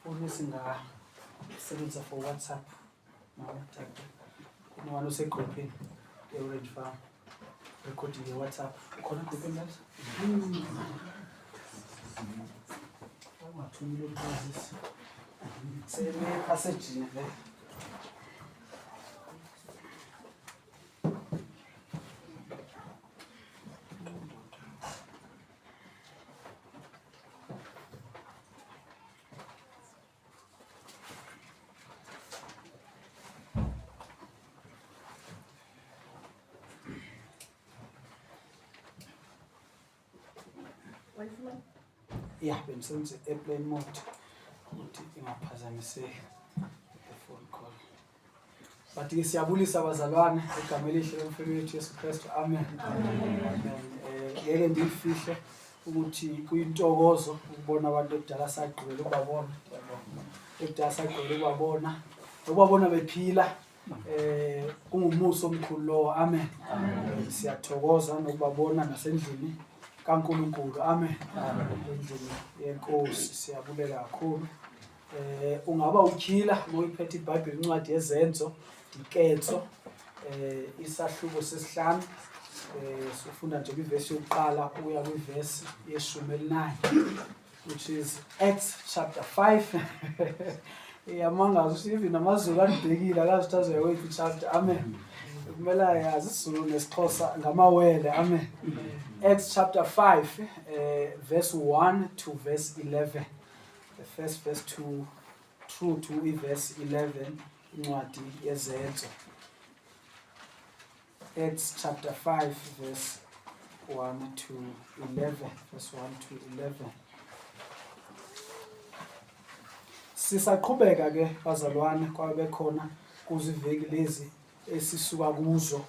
Ifoni esingasebenzisa for WhatsApp mama tata. Anyone osegruphini e-Orange Farm recording nge-WhatsApp. Ukhona egruphini lapho? Ungathumela ukwazisa. Seme passage vele. Ya, bengisebenzisa i-airplane mode ukuthi ingaphazamiseki the phone call. But ke siyabulisa abazalwane egameni elihle lomfeli wethu Yesu Kristu. Amen. Amen. Ngeke ndiyifihle ukuthi kuyintokozo ukubona abantu ekudala sagqibela ukubabona. Ekudala sagqibela ukubabona. Ukubabona bephila kungumusa omkhulu lowo. Amen. Siyathokoza nokubabona nasendlini kaNkulunkulu. Amen. Endlini yeNkosi siyabulela kakhulu. Ungaba utyhila uma uyiphethe iBhayibheli incwadi yeZenzo Diketso isahluko sesihlanu sifunda nje kwivesi yokuqala ukuya kwivesi yeshumi elinanye which is Acts chapter 5. Iyamangaza ukuthi even amaZulu anibhekile akazi ukuthi azoya kweyiphi chapter. Amen. Kumele ayazi isiZulu nesiXhosa ngamawele. Amen. Acts chapter 5 verse 1 to verse 11. The first verse to through to verse 11 incwadi yeZenzo. Acts chapter 5 verse 1 to 11, verse 1 to 11. Sisaqhubeka ke bazalwane kwabe khona kuziveki lezi esisuka kuzo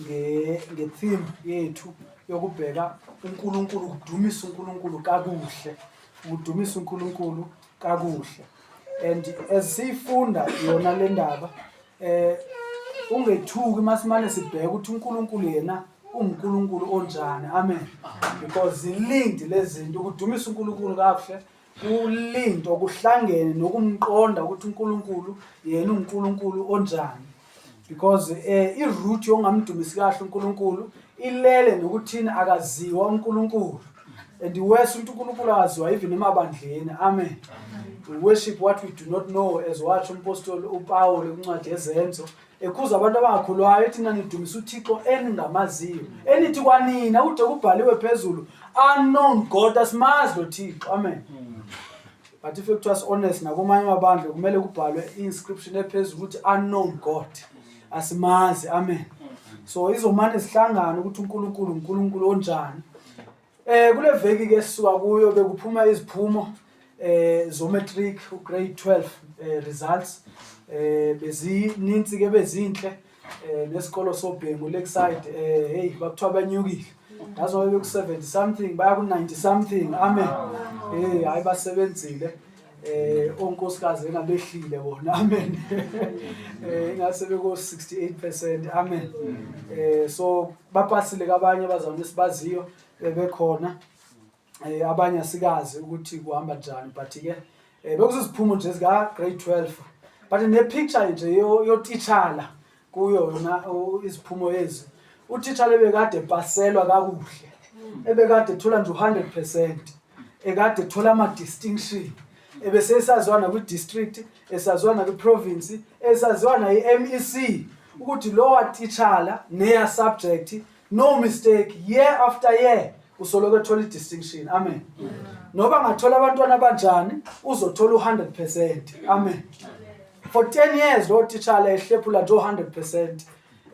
nge-theme yethu yokubheka uNkulunkulu, ukudumisa uNkulunkulu kakuhle, ukudumisa uNkulunkulu kakuhle. And as siyifunda yona le ndaba ungethuki masimane sibheke ukuthi uNkulunkulu yena unguNkulunkulu onjani. Amen. Because zilindi lezi zinto, ukudumisa uNkulunkulu kakuhle kulindo kuhlangene nokumqonda ukuthi uNkulunkulu yena unguNkulunkulu onjani, because i-root yongamdumisi kahle uNkulunkulu ilele nokuthini akaziwa uNkulunkulu, and worse ukuthi uNkulunkulu akaziwa even emabandleni. Amen. We worship what we do not know, as watsho umpostoli uPaul kwincwadi yeZenzo ekhuza abantu abangakhulwayo ethi nanidumisa uThixo eningamaziyo, enithi kwanina kude kubhaliwe phezulu unknown God, asimazi lo Thixo. Amen. But if kuthiwa honest nakumanye amabandla kumele kubhalwe i-inscription ephezulu ukuthi unknown God, asimazi. Amen. So izomane sihlangane ukuthi uNkulunkulu uNkulunkulu onjani. Kule veki ke sisuka kuyo bekuphuma iziphumo zo-matric u-grade 12 results bezininzi ke, bezinhle nesikolo soBhengu Lakeside hey bakuthiwa banyukile, yazi babe ku-70 something baya ku-90 something. Amen. Hey, hayi basebenzile onkosikazi engabehlile bona. Amen. Ingase beko 68%. Amen. So bapasile kabanye abazalwane esibaziyo bebekhona, abanye asikazi ukuthi kuhamba njani, but ke bekuziziphumo nje zika grade 12, but ne picture nje yotitshala kuyo yona iziphumo ezi, utitshala ebekade epaselwa kakuhle, ebekade ethola nje u-100%, ekade ethola ama-distinction, ebesesaziwa nakwi-district, esaziwa nakwi-province, esaziwa nayi-MEC ukuthi lowa titshala neya subject, no mistake, year after year usoloko ethola i-distinction. Amen. Noba ngathola abantwana abanjani uzothola u-100%. Amen. For 10 years lo titshala ehlephula nje u-100%,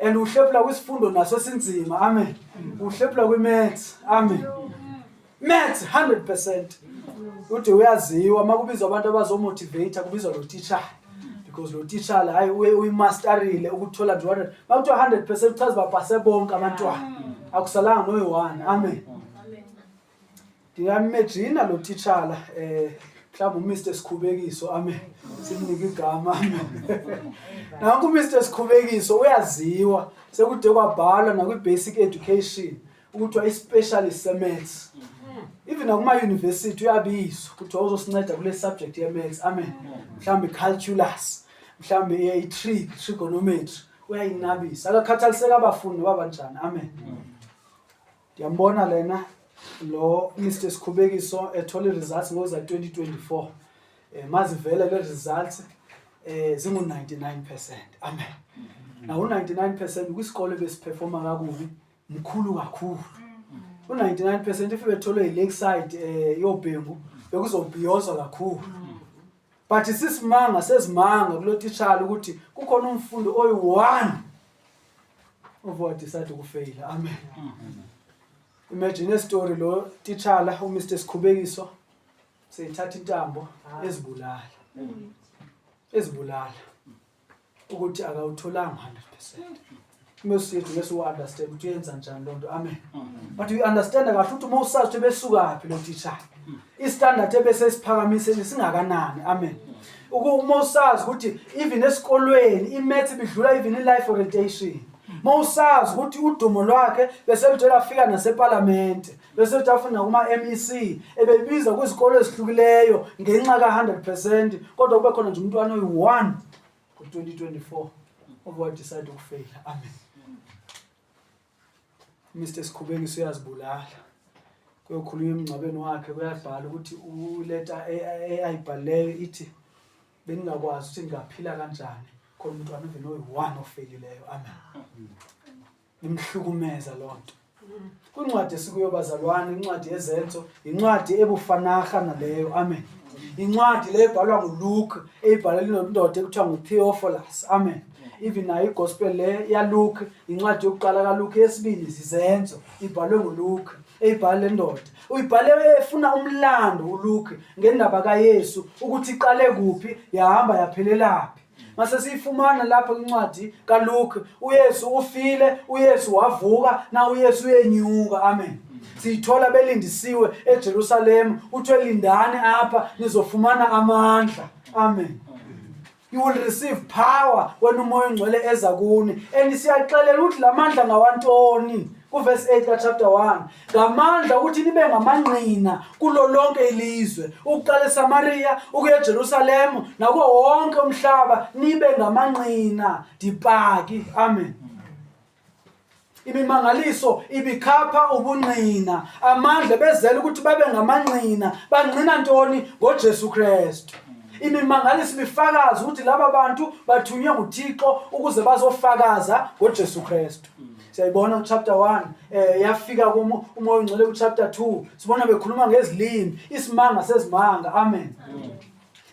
and uhlephula kwisifundo naso esinzima. Amen. Uhlephula kwi-maths. Amen. Maths 100%. Uthi uyaziwa uma kubizwa abantu abazomotivate kubizwa lo titshala, because lo titshala hayi uyimasterile ukuthola nje 100. Makuthiwa 100% kuchaza bapase bonke abantwana, akusalanga noyi-one. Amen. Ndiyamimejina lo titshala mhlawumbe uMr Sikhubekiso. Amen. Simnike igama. Amen. Nanku uMr Sikhubekiso uyaziwa, sekude kwabhalwa nakwi-basic education ukuthiwa i-specialist se-maths. Even nakuma-university uyabizwa ukuthi wawuzosinceda kule subject ye-maths, amen. Mhlawumbe i-calculus, mhlawumbe i-trig, trigonometry, uyayinabisa. Akakhathaliseki abafundi babanjani, amen. Ndiyambona lena lo Mr Sikhubekiso ethola i-results ngoza 2024. Mazivele le results zingu 99%. Amen. Na u-99% kwisikole besiperforma kakubi mkhulu kakhulu. U-99% if betholwe yi-Lakeside yoBhengu bekuzobhiyozwa kakhulu. But sisimanga sezimanga kulo titshala ukuthi kukhona umfundi oyi-1 ovuka decide ukufeyila. Amen. Imagine a story lo titshala uMr Sikhubekiso seyithatha intambo ezibulala. Ezibulala ukuthi akawutholanga 100%. Uma sithi bese u-understand ukuthi uyenza njani loo nto, amen. But you understand kahle ukuthi uma usazi ukuthi besukaphi lo titshala, i-standard ebese siphakamiseni singakanani, amen. Uma usazi ukuthi even esikolweni i-maths ibidlula even i-life orientation, uma usazi ukuthi udumo lwakhe bese luthe lafika nasepalamente, bese luthi afunda kuma-MEC, ebebiza kwizikolo ezihlukileyo ngenxa ka-100%, kodwa kube khona nje umntwana oyi-1 ngo-2024 owa-decide ukufeyila, amen. Mr Sikhubekiso uyazibulala, kuyokhulunywa emngcwabeni wakhe, kuyabhala ukuthi uleta ayibhalileyo ithi beningakwazi ukuthi ngingaphila kanjani khona umntwana even oyi-1 ofeyilileyo, amen. Imhlukumeza loo nto. Kwincwadi esikuyo bazalwane, incwadi yeZenzo, incwadi ebufanaha naleyo, amen. Incwadi le ebhalwa nguLuke, eyibhalela indoda ekuthiwa nguTheophilus, amen. Even nayo igospel le yaLuke, incwadi yokuqala kaLuke, yesibili zizenzo, ibhalwe nguLuke, eyibhala le ndoda. Uyibhale efuna umlando uLuke ngendaba kaYesu ukuthi iqale kuphi, yahamba yaphelelaphi. Mase siyifumana lapho incwadi kaLuke, uYesu ufile, uYesu wavuka, na uYesu uyenyuka, amen. Siyithola belindisiwe eJerusalem, kuthiwe lindani apha nizofumana amandla, amen. You will receive power when uMoya oNgcwele eza kuni. And siyaxelela ukuthi lamandla ngawantoni kuverse 8 ka chapter 1, ngamandla ukuthi nibe ngamangqina kulo lonke ilizwe, ukuqala eSamaria ukuya eJerusalem nakuwo wonke umhlaba, nibe ngamangqina dipaki, amen. Imimangaliso ibikhapha ubungqina, amandla bezela ukuthi babe ngamangqina. Bangqina ntoni? NgoJesu Kristu. Imimangaliso ibifakaza ukuthi laba bantu bathunywe nguThixo ukuze bazofakaza ngoJesu Kristu. Siyayibona kuchapter 1, yafika uMoya oNgcwele kuchapter 2, sibona bekhuluma ngezilimi, isimanga sezimanga, amen.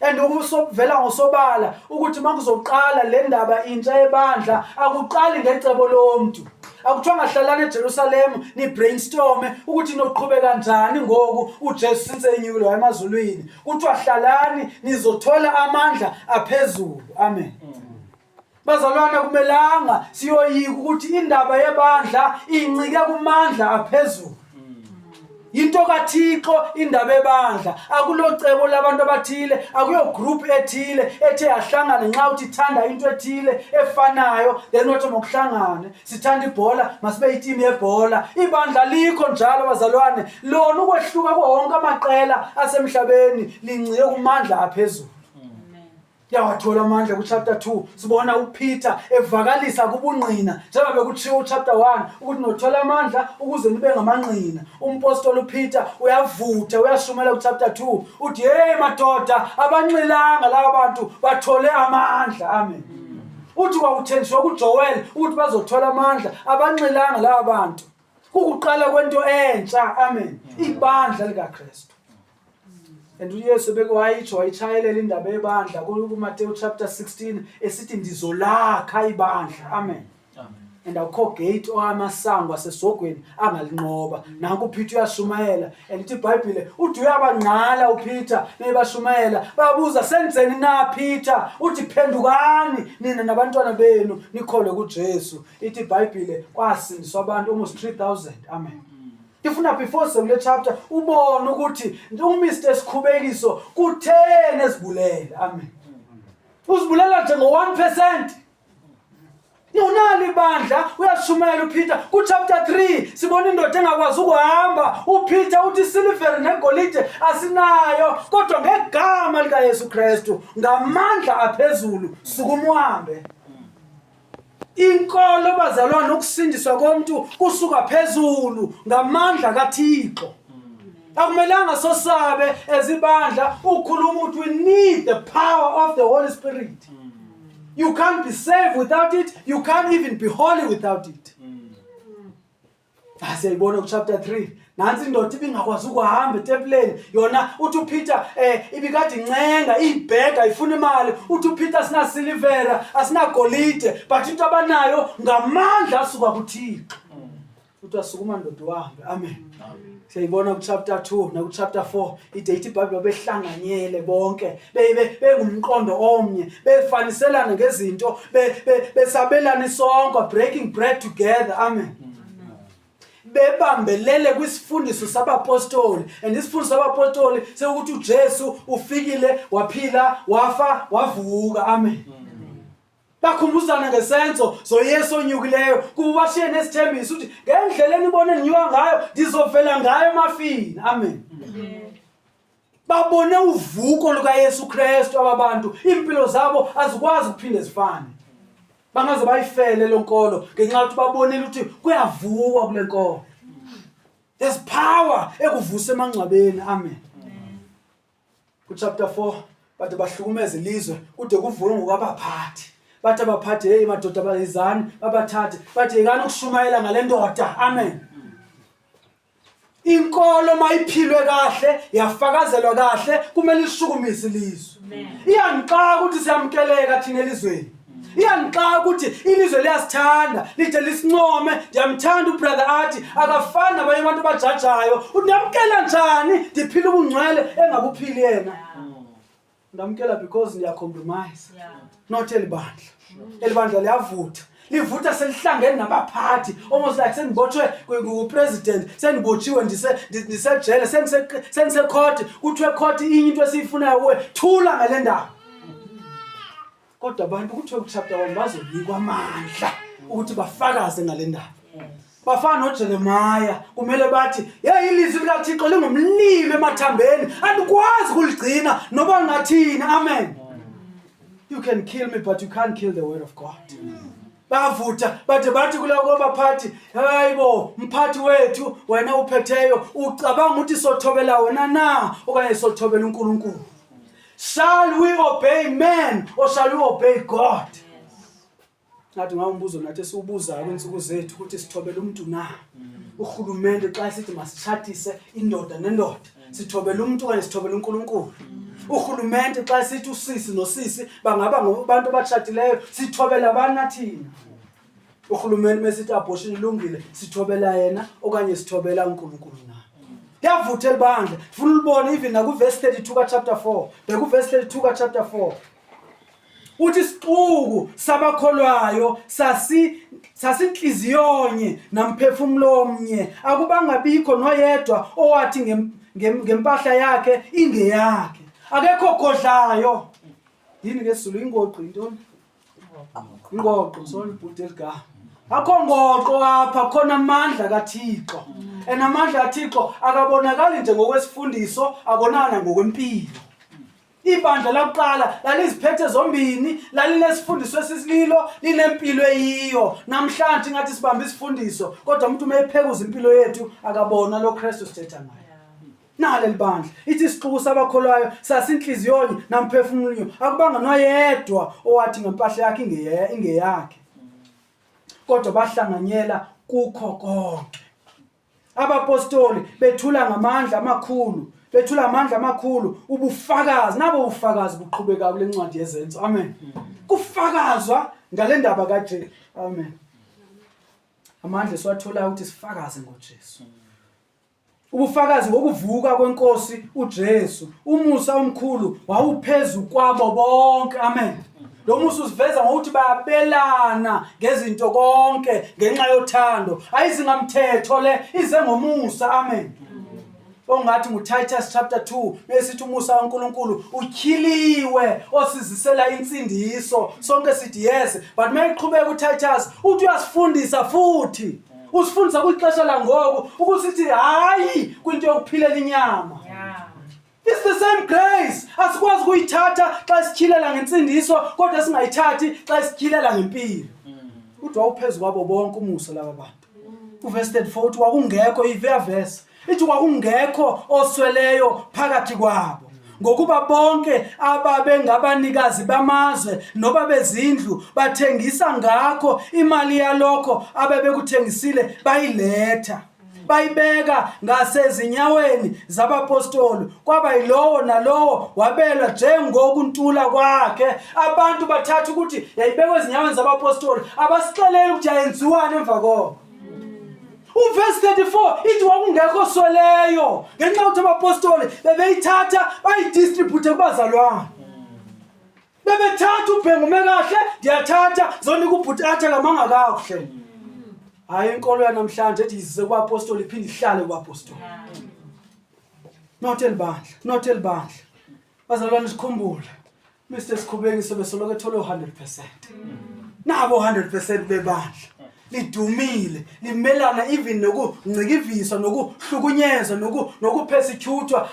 And ukusovela ngosobala ukuthi makuzoqala le ndaba intsha yebandla, akuqali ngecebo lomuntu. Akuthiwa ngahlalani eJerusalem ni brainstorme ukuthi noqhubeka kanjani ngoku uJesu since enyukile emazulwini. Kuthiwa hlalani nizothola amandla aphezulu, amen. Bazalwane, kumelanga siyoyika ukuthi indaba yebandla incike kumandla aphezulu. Into kaThixo indaba ebandla, akulocebo labantu abathile, akuyo group ethile ethe yahlangana nxa uthi thanda into ethile efanayo, then wathi ngokuhlangane sithanda ibhola, masibe iteam yebhola. Ibandla likho njalo bazalwane, lona ukwehluka kwonke amaqela asemhlabeni lincike kumandla aphezulu. Yawathola amandla kuchapter 2, sibona uPeter evakalisa kubungqina njengoba bekutshiwo uchapter 1 ukuthi nothola amandla ukuze nibe ngamangqina. Umpostoli uPeter uyavutha, uyashumela kuchapter 2, uthi hey madoda, abanxilanga laba bantu bathole amandla, amen. Uthi kwakuthenjiswa kuJoel ukuthi bazothola amandla, abanxilanga laba bantu. Kukuqala kwento entsha, amen, ibandla likaKristu. And uYesu beke wayitsho, wayichayelela indaba yebandla kuMateyu chapter 16 esithi ndizolakha ibandla, amen. And akukho gate amasango asesogweni angalinqoba. Nanku uPeter uyashumayela, and ithi iBhayibhile uthi uyabangqala uPeter nebashumayela, babuza senzeni na Peter? Uthi phendukani nina nabantwana benu nikholwe kuJesu. Ithi iBhayibhile kwasindiswa abantu almost 3000, amen. Ndifuna before sekule chapter ubone ukuthi uMr Sikhubekiso kutheni ezibulele, amen. Uzibulela nje ngo-1%. Nonali ibandla uyashumayela uPeter kuchapter 3 sibona indoda engakwazi ukuhamba uPeter uthi isilivere negolide asinayo kodwa ngegama likaYesu Kristu ngamandla aphezulu sukuma uhambe. Inkolo bazalwane ukusindiswa komuntu kusuka phezulu ngamandla kaThixo. Akumelanga sosabe ezibandla ukhuluma ukuthi we need the power of the Holy Spirit. You can't be saved without it. You can't even be holy without it. Ah, siyayibona kuchapter 3 nansi indoda ibingakwazi ukuhamba etempileni yona uthi uPeter ibikade incenga iyibhega ifuna imali uthi uPeter asinasilivera asinagolide but into abanayo ngamandla asuka kuThixo. Uthi asukuma ndoda uhambe. Amen. Siyayibona kuchapter 2 nakuchapter 4 ide ithi iBhayibheli behlanganyele bonke bengumqondo omnye befaniselana ngezinto besabelana isonka, breaking bread together. Amen. Bebambelele kwisifundiso sabapostoli, and isifundiso sabapostoli sekuthi uJesu ufikile, waphila, wafa, wavuka. Amen. Bakhumbuzana ngesenzo zoYesu onyukileyo kuba bashiye nesithembiso ukuthi ngendlela enibone ndinyuka ngayo ndizovela ngayo emafini. Amen. Babone uvuko lukaYesu Kristu ababantu, impilo zabo azikwazi ukuphinde zifane. Bangaze bayifele lo nkolo ngenxa yokuthi babonile ukuthi kuyavukwa kule nkolo. There's power ekuvusa emangcwabeni. Amen. Kuchapter 4 bade bahlukumeza ilizwe kude kuvulwe ngokwabaphathi. Bathi abaphathi, hey madoda bayizani, babathathe bathi yekani ukushumayela ngale ndoda. Amen. Inkolo mayiphilwe kahle, yafakazelwa kahle, kumele ishukumise ilizwe. Iyangixaka ukuthi siyamkeleka thina elizweni. Iyangixaka ukuthi ilizwe liyasithanda, lide lisincome. Ndiyamthanda ubrother athi akafani nabanye abantu abajajayo. Undamkela njani ndiphila ubungcwele engabuphili yena? Ndamkela because ndiyacompromise. Not elibandla. Elibandla liyavutha. Livutha selihlangene nabaphathi, almost like sendibotshwe ngupresident, sendibotshiwe ndisejele, sendisecourt, kuthiwe court inye into esiyifunayo kuwe, thula ngale ndaba. Kodwa abantu kuthiwe kuchapter 1 bazonikwa amandla ukuthi bafakaze ngale ndaba. Bafana noJeremiah, kumele bathi hey, ilizwi likaThixo lingumlilo emathambeni, andikwazi ukuligcina noba ungathini. Amen. You can kill me but you can't kill the word of God. Bavutha bade bathi kulabo baphathi, hayibo mphathi wethu wena uphetheyo, ucabanga ukuthi sothobela wena na okanye sothobela uNkulunkulu? Shall we obey men or shall we obey God? Ngathi ngawumbuzo nathi esiwubuzayo kwinsuku zethu ukuthi sithobela umuntu na? Urhulumente xa esithi masitshatise indoda nendoda, sithobela umuntu okanye sithobela uNkulunkulu? Urhulumente xa esithi usisi nosisi bangaba ngabantu abatshatileyo, sithobela abani na thina? Urhulumente mesithi abortion ilungile, sithobela yena okanye sithobela uNkulunkulu na? Liyavutha elibandla, funa ulibone even nakuvesi 32 ka-chapter 4. Bheka uvesi 32 ka-chapter 4. Uthi isixuku sabakholwayo sasinhliziyonye namphefumulo omnye, akubangabikho noyedwa owathi ngempahla yakhe ingeyakhe. Akekho godlayo. Yini ngesiZulu ingoqo intoni? Ingoqo, sorry bhuti eligama. Akho ngoqo apha, khona amandla kaThixo. And amandla kaThixo akabonakali nje ngokwesifundiso, abonakala ngokwempilo. Ibandla lakuqala laliziphethe zombini, lalinesifundiso esisililo, linempilo eyiyo. Namhlanje ngathi sibamba isifundiso, kodwa umuntu uma ephekuza impilo yethu akabona lo Kristu sithetha ngaye. Nale libandla ithi isixuku sabakholwayo sasinhliziyonye namphefumulonye, akubanga noyedwa owathi ngempahla yakhe ingeyakhe, kodwa bahlanganyela kukho konke. Abapostoli bethula ngamandla amakhulu, bethula amandla amakhulu ubufakazi, nabo ubufakazi buqhubeka kule ncwadi yeZenzo. Amen. Kufakazwa ngale ndaba kaJesu. Amen. Amandla esiwatholayo ukuthi sifakaze ngoJesu. Ubufakazi ngokuvuka kwenkosi uJesu. Umusa omkhulu wawuphezu kwabo bonke. Amen. Lo musa usiveza ngokuthi bayabelana ngezinto konke ngenxa yothando. Ayizingamthetho le, ize ngomusa. Amen. Ongathi nguTitus chapter 2 besithi umusa kaNkuluNkulu utyhiliwe osizisela insindiso. Sonke sithi yes, but mayiqhubeka uTitus uthi uyasifundisa futhi. Usifundisa kwixesha langoku ukusithi hayi kwinto yokuphilela inyama. It's the same grace. Asikwazi ukuyithatha xa sityhilela ngensindiso kodwa singayithathi xa sityhilela ngempilo. Uthi wawuphezu kwabo bonke umusa laba bantu. Uverse 34 uthi kwakungekho ivea verse. Ithi kwakungekho osweleyo phakathi kwabo. Ngokuba bonke ababengabanikazi bamazwe noba bezindlu bathengisa ngakho imali yalokho abebekuthengisile bayiletha. Bayibeka ngasezinyaweni zabapostoli, kwaba yilowo nalowo wabelwa njengokuntula kwakhe. Abantu bathatha ukuthi yayibekwa ezinyaweni zabapostoli, abasixeleli ukuthi yayenziwani emva koko. Uvesi 34 ithi kwakungekho sweleyo ngenxa yokuthi abapostoli bebeyithatha bayidistribute kubazalwane. Bebethatha ubhengume kahle, ndiyathatha zonika ubhuti athe ngamanga kakuhle. Hayi inkolo yanamhlanje ethi yizise kubapostoli iphinde ihlale kubapostoli. Not elibandla, not elibandla. Bazalwane sikhumbule. Mr Sikhubekise besoloko ethole u-100%. Nabo 100% bebandla. Lidumile, limelana even nokungcikiviswa, nokuhlukunyezwa, nokupersecuthwa.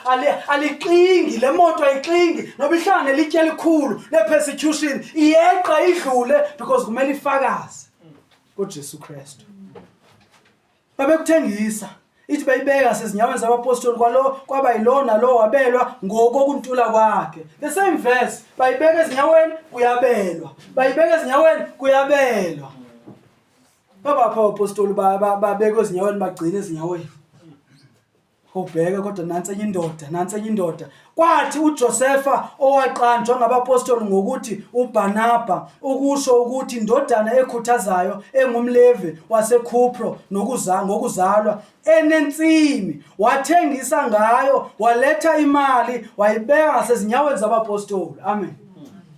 Alixingi, le moto ayixingi, noba ihlangane litye elikhulu le-persecution, iyeqa idlule because kumele ifakaze ngoJesu Kristu. Babekuthengisa. Ithi bayibeka sezinyaweni zabapostoli kwalo kwaba yilowo nalowo wabelwa ngokokuntula kwakhe. The same verse, bayibeka ezinyaweni kuyabelwa. Bayibeka ezinyaweni kuyabelwa. Babapha abapostoli babekwe ezinyaweni bagcina ezinyaweni. Ubheke kodwa nansi enye indoda, nansi enye indoda. Kwathi uJosefa owaqanjwa ngabapostoli ngokuthi uBarnaba, ukusho ukuthi indodana ekhuthazayo engumLevi waseKhupro ngokuzalwa, enensimi, wathengisa ngayo, waletha imali, wayibeka ngasezinyaweni zabapostoli. Amen.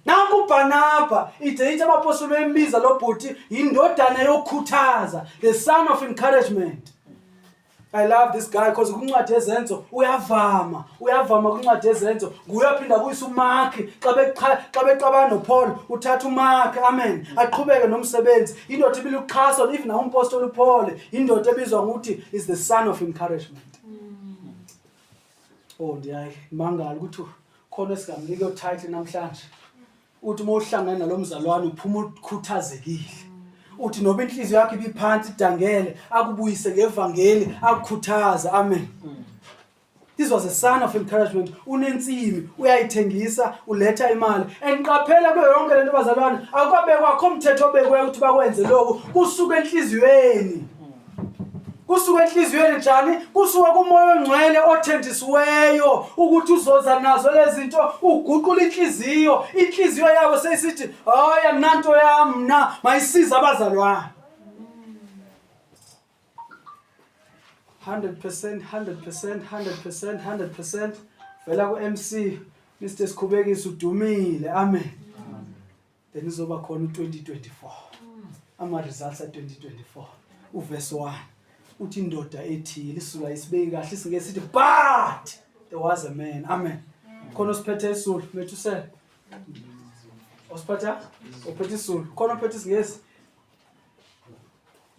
Nanku uBarnaba, ide ithi abapostoli bembiza lo bhuti indodana yokukhuthaza, the son of encouragement. I love this guy because kwincwadi yezenzo uyavama, uyavama kwincwadi yezenzo. Nguye aphinda abuyisa uMark xa becha xa bexabana noPaul, uthatha uMark, amen, aqhubeke nomsebenzi. Indoda ibiluxhaso even nawo umpostoli uPaul, indoda ebizwa ngokuthi is the son of encouragement. Oh ndiyayimangala ukuthi khona esingamnika iyo title namhlanje. Uthi uma uhlangana nalo mzalwane uphuma ukhuthazekile. Uthi noba inhliziyo yakho ibiphansi idangele, akubuyise ngevangeli, akukhuthaze. Amen. This was a son of encouragement. Unensimi, uyayithengisa, uletha imali. And qaphela kuyo yonke lento bazalwane, akukabekwa akho mthetho obekwe ukuthi bakwenze lokhu. Kusuka enhliziyweni. Kusuka enhliziyweni njani? Kusuka kumoya ongcwele othenjisiweyo ukuthi uzoza nazo lezi zinto, uguqula inhliziyo. Inhliziyo yabo seyisithi, hayi anginanto yami mna, mayisize abazalwane. 100% 100% 100% 100% vela ku-MC Mr Sikhubekisi udumile amen then izoba khona u-2024 ama-results a-2024 uverse 1 uthi indoda ethile isula isibeki kahle isingeke sithi but there was a man amen khona osiphethe isulu methusele osiphatha ophethe isulu khona ophethe isingesi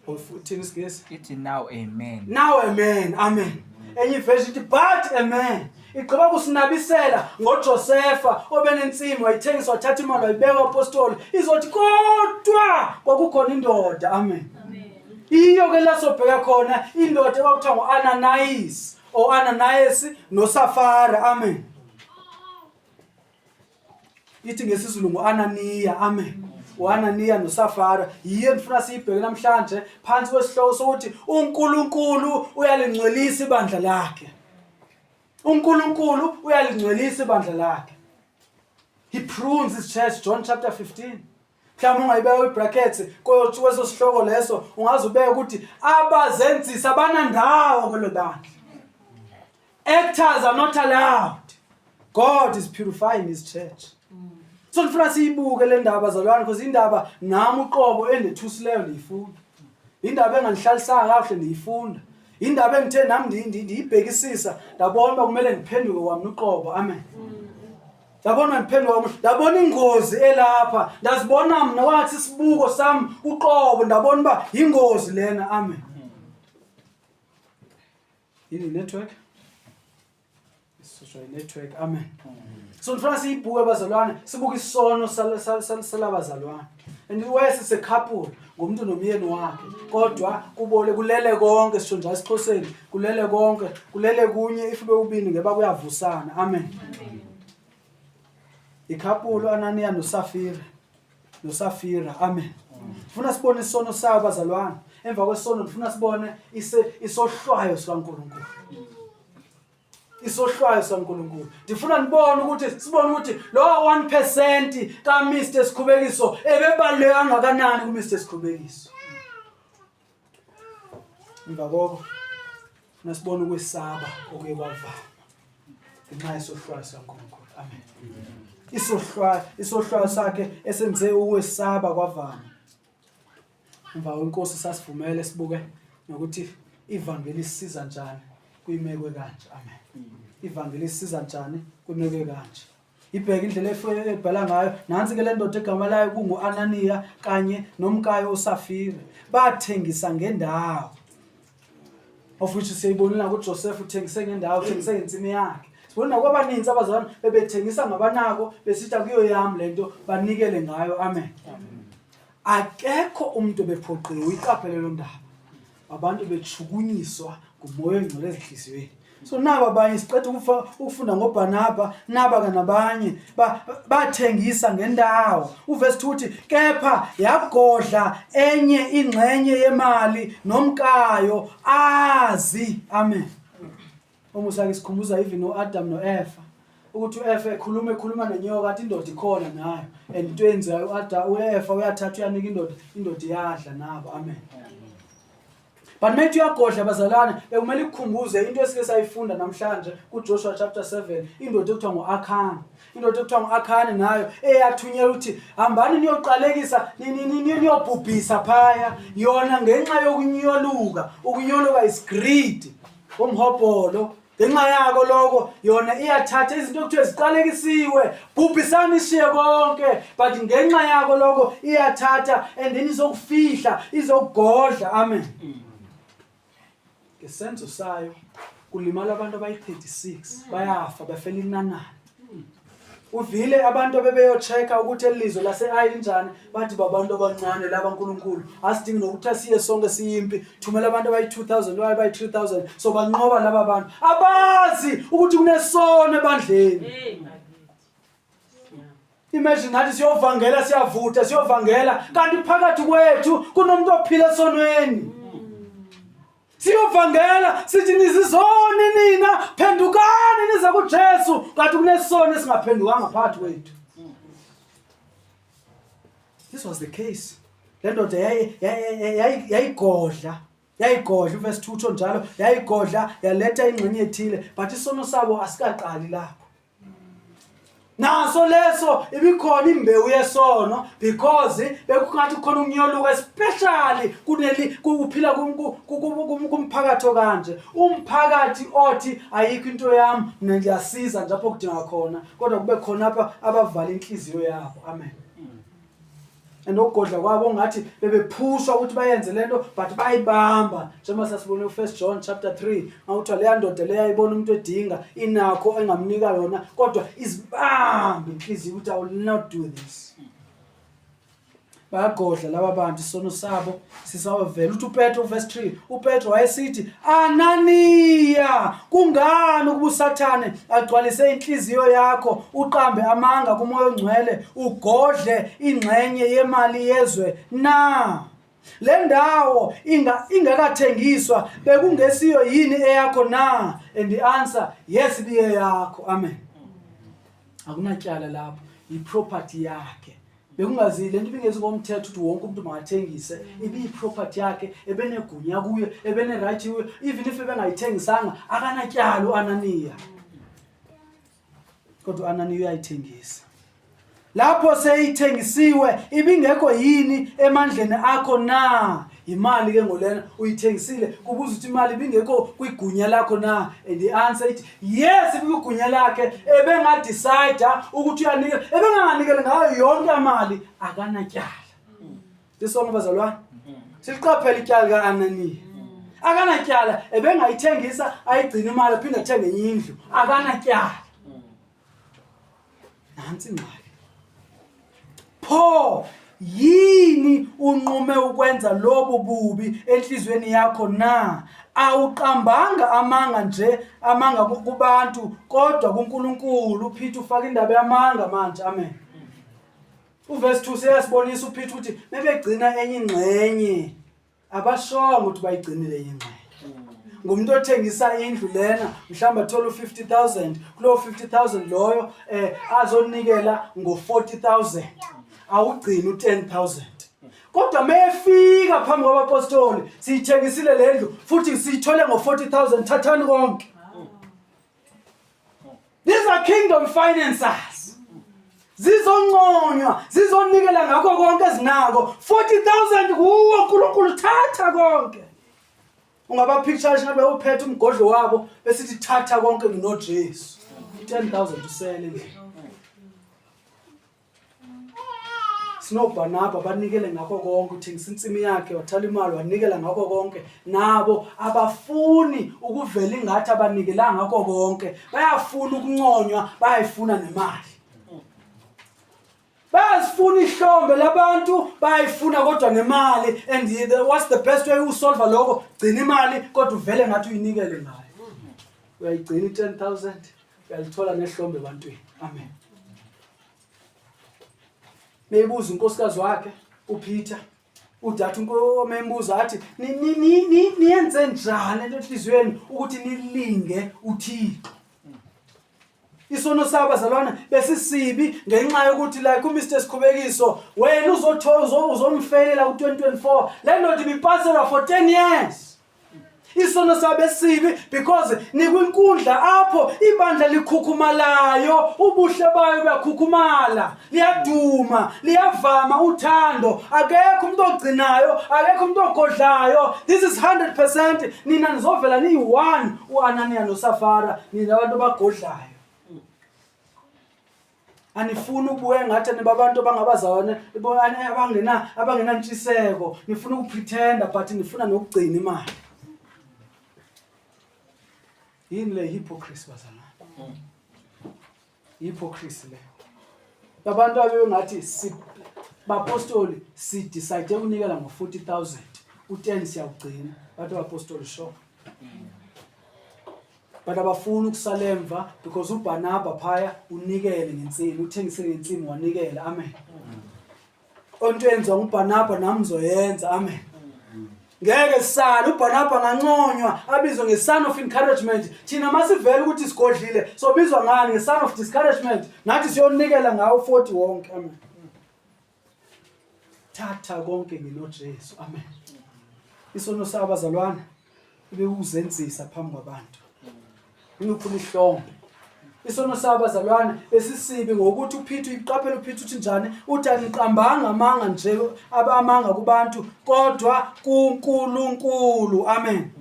Uthini isiNgesi? Ithi now a man. Now a man. Amen. Enye iversion ithi but a man. Igqiba kusinabisela ngoJosefa obenensimu wayithengisa wathatha imali wayibeka apostoli. Izothi kodwa kwakukhona indoda. Amen. Iyo ke la sobheka khona indoda ekwakuthiwa ngu-Ananias or Ananias noSafara. Amen. Ithi ngesiZulu ngu-Ananiya, amen. U-Ananiya noSafara yiyo endifuna siyibheke namhlanje phansi kwesihloko sokuthi uNkulunkulu uyalingcwelisa ibandla lakhe. uNkulunkulu uyalingcwelisa ibandla lakhe. He prunes his church, John chapter 15. Mhlawumbe ungayibeka kwi-brackets kweso sihloko leso, ungaze ubeke ukuthi abazenzisi abanandawo kwelo bandla. Actors are not allowed. God is purifying his church. So ndifuna siyibuke le ndaba bazalwane because indaba nami uqobo endethusileyo ndiyifunda. Indaba engandihlalisanga kakuhle ndiyifunda. Indaba engithe nami ndiyibhekisisa ndabona uba kumele ndiphenduke kwami uqobo. Amen. Ndabona ndiphenduka kwami, ndabona ingozi elapha, ndazibona mna wathi isibuko sami uqobo, ndabona uba yingozi lena. Amen. Yini network? Isisho network. Amen. So ndifuna siyibuke bazalwane, sibuke isono salabazalwane. And wese se couple ngomuntu nomyeni wakhe. Kodwa kubole kulele konke sisho njalo esiXhoseni, kulele konke, kulele kunye if bekubini ngeba kuyavusana. Amen. Ikhapulu Ananiya noSafira. noSafira. Amen. Funa sibone isono sabo bazalwane. Emva kwesono ndifuna sibone isohlwayo sikaNkulunkulu. Isohlwayo sikaNkulunkulu. Ndifuna nibone ukuthi sibone ukuthi lo 1% ka Mr Sikhubekiso ebebaluleke kangakanani ku Mr Sikhubekiso. Emva koko funa sibone ukwesaba okuye kwavama ngenxa yesohlwayo sikaNkulunkulu. Amen. Isohlwayo isohlwayo sakhe esenze ukwesaba kwavama. Emva kwenkosi sasivumele sibuke nokuthi ivangeli lisiza njani kwimeko ekanje. Amen. Ivangeli lisiza njani kwimeko ekanje. Ibheke indlela ebhala ngayo. Nansi ke le ndoda egama layo kungu-Ananiya kanye nomkayo uSafira. Bathengisa ngendawo. Of which siyayibonile nakuJoseph uthengise ngendawo, uthengise ngensimi yakhe. Sibona nakwabaninzi abazalwane bebethengisa ngabanako besithi akuyo yami lento banikele ngayo. Amen. Akekho umuntu obephoqiwe uyiqaphele lo ndaba. Abantu bechukunyiswa ngumoya ongcwele ezinhliziyweni. So naba abanye siqeda ukufunda ngoBarnaba naba kanabanye bathengisa ngendawo. Uverse 2 uthi kepha yagodla enye ingxenye yemali nomkayo azi. Amen. Umusa ke sikhumbuza even noAdam noEva ukuthi uEva ekhuluma ekhuluma nenyoka athi indoda ikhona nayo and into eyenziwayo uAdam uEva uyathatha uyanika indoda indoda iyadla nabo. Amen. But methi uyagodla bazalwane bekumele ikukhumbuze into esike sayifunda namhlanje kuJoshua chapter 7 indoda ekuthiwa nguAkhani indoda ekuthiwa nguAkhani nayo eyathunyelwa ukuthi hambani niyoqalekisa niyobhubhisa phaya yona ngenxa yokunyoluka ukunyoluka is greed umhobholo ngenxa yako lokho yona iyathatha izinto okuthiwe ziqalekisiwe bhubhisani ishiye konke but ngenxa yako lokho iyathatha and then izokufihla izokugodla amen ngesenzo sayo kulimala abantu abayi-36 bayafa bafela inanana Uvile abantu abebeyocheck-a ukuthi elizwe lase-Ayi linjani, bathi babantu abancane laba Nkulunkulu. Asidingi nokuthi asiye sonke siyimpi, thumela abantu abayi-2000 okanye abayi-3000 so banqoba laba bantu. Abazi ukuthi kunesono ebandleni. Imagine nathi siyovangela siyavutha siyovangela kanti phakathi kwethu kunomuntu ophila esonweni. Siyovangela sithi nizizoni nina phendukani nize kuJesu kanti kunesono esingaphendukanga phakathi kwethu. This was the case. Le ndoda yayigodla yayigodla uverse 2 utsho njalo yayigodla yaletha ingxenye ethile but isono sabo asikaqali lapho. Naso leso ibikhona imbewu yesono because bekungathi kukhona ukunyoluka especially kuneli kuphila kumphakathi okanje umphakathi othi ayikho into yami mina ngiyasiza nje lapho kudinga khona kodwa kube khona apha abavala inhliziyo yabo amen and ukugodla kwabo ngathi bebephushwa ukuthi bayenze lento but bayibamba njengoba sasibone u-1 John chapter 3 ngakuthiwa leya ndoda leya ibona umuntu edinga inakho engamnika yona kodwa izibambe inhliziyo ukuthi I will not do this bayagodla laba bantu isono sabo sisawavela uthi uPetro verse 3 uPetro wayesithi Ananiya kungani ukuba uSathane agcwalise inhliziyo yakho uqambe amanga kuMoya oNgcwele ugodle ingxenye yemali yezwe na le ndawo inga ingakathengiswa bekungesiyo yini eyakho na and the answer yes ibiye yakho amen akunatyala lapho yiproperty yakhe Bekungazi lento ibingezi ngomthetho ukuthi wonke umuntu makathengise, ibiyi-property yakhe, ebenegunya kuyo, ebene-right kuyo, even if ebengayithengisanga akanatyala u-Ananiya. Kodwa u-Ananiya uyayithengisa. Lapho seyithengisiwe ibingekho yini emandleni akho na? Imali ke ngolena uyithengisile, kubuza ukuthi imali ibingekho kwigunya lakho na? And the answer ithi yes, ibikwigunya lakhe, ebengadecide ukuthi uyanikela, ebenganganikeli ngayo yonke amali, akanatyala. Sisonke bazalwane, siliqaphele ityala lika-Ananiya. Akanatyala, ebengayithengisa ayigcine imali aphinde athenge enye indlu, akanatyala. Nansi ingxaki. Pho yini unqume ukwenza lobu bubi enhliziyweni yakho na? Awuqambanga amanga nje, amanga kubantu, kodwa kuNkulunkulu. UPeter ufaka indaba yamanga manje. Amen. Uverse 2 seyasibonisa uPeter ukuthi bebegcina enye ingxenye, abashongo ukuthi bayigcinile enye ingxenye. Ngumuntu othengisa indlu lena, mhlawumbe athola u-50,000, kulowo 50,000 loyo azonikela ngo-40,000, awugcini u-10,000. Kodwa mefika phambi kwabapostoli, siyithengisile le ndlu futhi siyithole ngo-40,000, thathani konke. These are kingdom financiers. Zizonconywa, zizonikela ngakho konke ezinako. 40,000 kuwo uNkulunkulu, thatha konke. Ungabapicture ngabe uphethe umgodlo wabo besithi thatha konke nginoJesu. 10,000 usele nje. SinoBarnaba banikele ngakho konke, uthengisa insimi yakhe wathala imali wanikela ngakho konke. Nabo abafuni ukuvela ingathi abanikelanga ngakho konke, bayafuna ukunconywa, bayayifuna nemali, bayazifuna ihlombe labantu, bayayifuna kodwa nemali. And what's the best way usolve lokho? Gcina imali kodwa uvele ngathi uyinikele ngayo. Uyayigcina i-10,000, uyalithola nehlombe ebantwini. Amen. Meyibuza unkosikazi wakhe uPeter, udathi membuza athi niyenze njani into enhliziyweni ukuthi nilinge uThixo? Isono sabo bazalwane besisibi ngenxa yokuthi like uMr Sikhubekiso, wena uzothola uzomfelela ku-2024, le ndoda ibipaselwa for 10 years. Isono sabo esibi because nikwinkundla apho ibandla likhukhumalayo, ubuhle bayo buyakhukhumala, liyaduma, liyavama uthando, akekho umuntu ogcinayo, akekho umuntu ogodlayo. This is 100%. Nina nizovela niyi-one, u-Ananiya noSafara, nina abantu abagodlayo. Anifuni ukubuya ngathi nibabantu abangabazalwane abangenantshiseko, nifuna ukupretenda but nifuna nokugcina imali. Yini le hypocrisy bazalwane? Hypocrisy le. Abantu abebengathi si bapostoli si decide ukunikela ngo-40,000, u-10 siyawugcina, bathi abapostoli sure. But abafuni ukusala emva because uBarnaba phaya unikele ngensimi, uthengisele ngensimi wanikela. Amen. Onto yenziwa nguBarnaba nami ngizoyenza. Amen. Ngeke sisale, uBarnaba nganconywa abizwe nge-son of encouragement. Thina masivele ukuthi sigodlile sobizwa ngani? Nge-son of discouragement. Nathi siyonikela ngawo 40 wonke. Amen. Thatha konke nginoJesu. Amen. Isono sabo bazalwane ibekuzenzisa phambi kwabantu, ingifuna ihlombe. Isono sabo bazalwane besisibi ngokuthi uPeter, uyiqaphela uPeter uthi njani? Uthi aniqambanga amanga nje, abamanga kubantu kodwa kuNkulunkulu. Amen.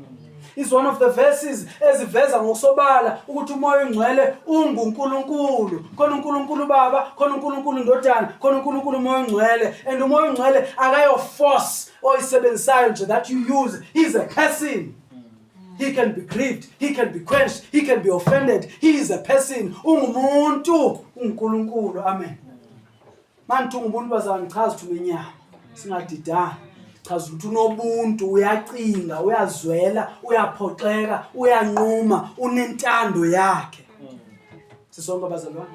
Is one of the verses eziveza ngokusobala ukuthi uMoya oNgcwele unguNkulunkulu. Khona uNkulunkulu Baba, khona uNkulunkulu Ndodana, khona uNkulunkulu uMoya oNgcwele. And uMoya oNgcwele akayo force oyisebenzisayo nje that you use. He's a person. He can be grieved, he can be quenched, he can be offended. He is a person. Ungumuntu, unguNkulunkulu. Amen. Manje ungumuntu bazalwane, chaza ukuthi unenyama. Singadidani. Chaza ukuthi unobuntu, uyacinga, uyazwela, uyaphoxeka, uyanquma, unentando yakhe. Sisonke bazalwane.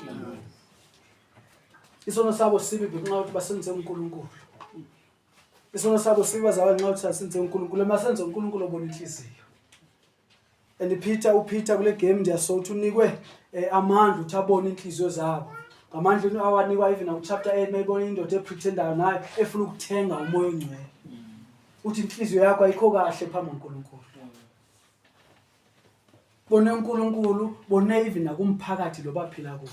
Isono sabo sibi ngenxa yokuthi basenze uNkulunkulu. Isono sabo sibi bazalwane ngenxa yokuthi sasenze uNkulunkulu. Masenze uNkulunkulu obona inhliziyo. And Peter, uPeter kule game ndiyasothi unikwe amandla ukuthi abone inhliziyo zabo. Ngamandla awanikwa even ku chapter 8 mayibona indoda epretendayo nayo efuna ukuthenga uMoya oNgcwele. Uthi inhliziyo yakho ayikho kahle phambi kuNkulunkulu. Bone uNkulunkulu, bone even nakumphakathi lo baphila kuwo.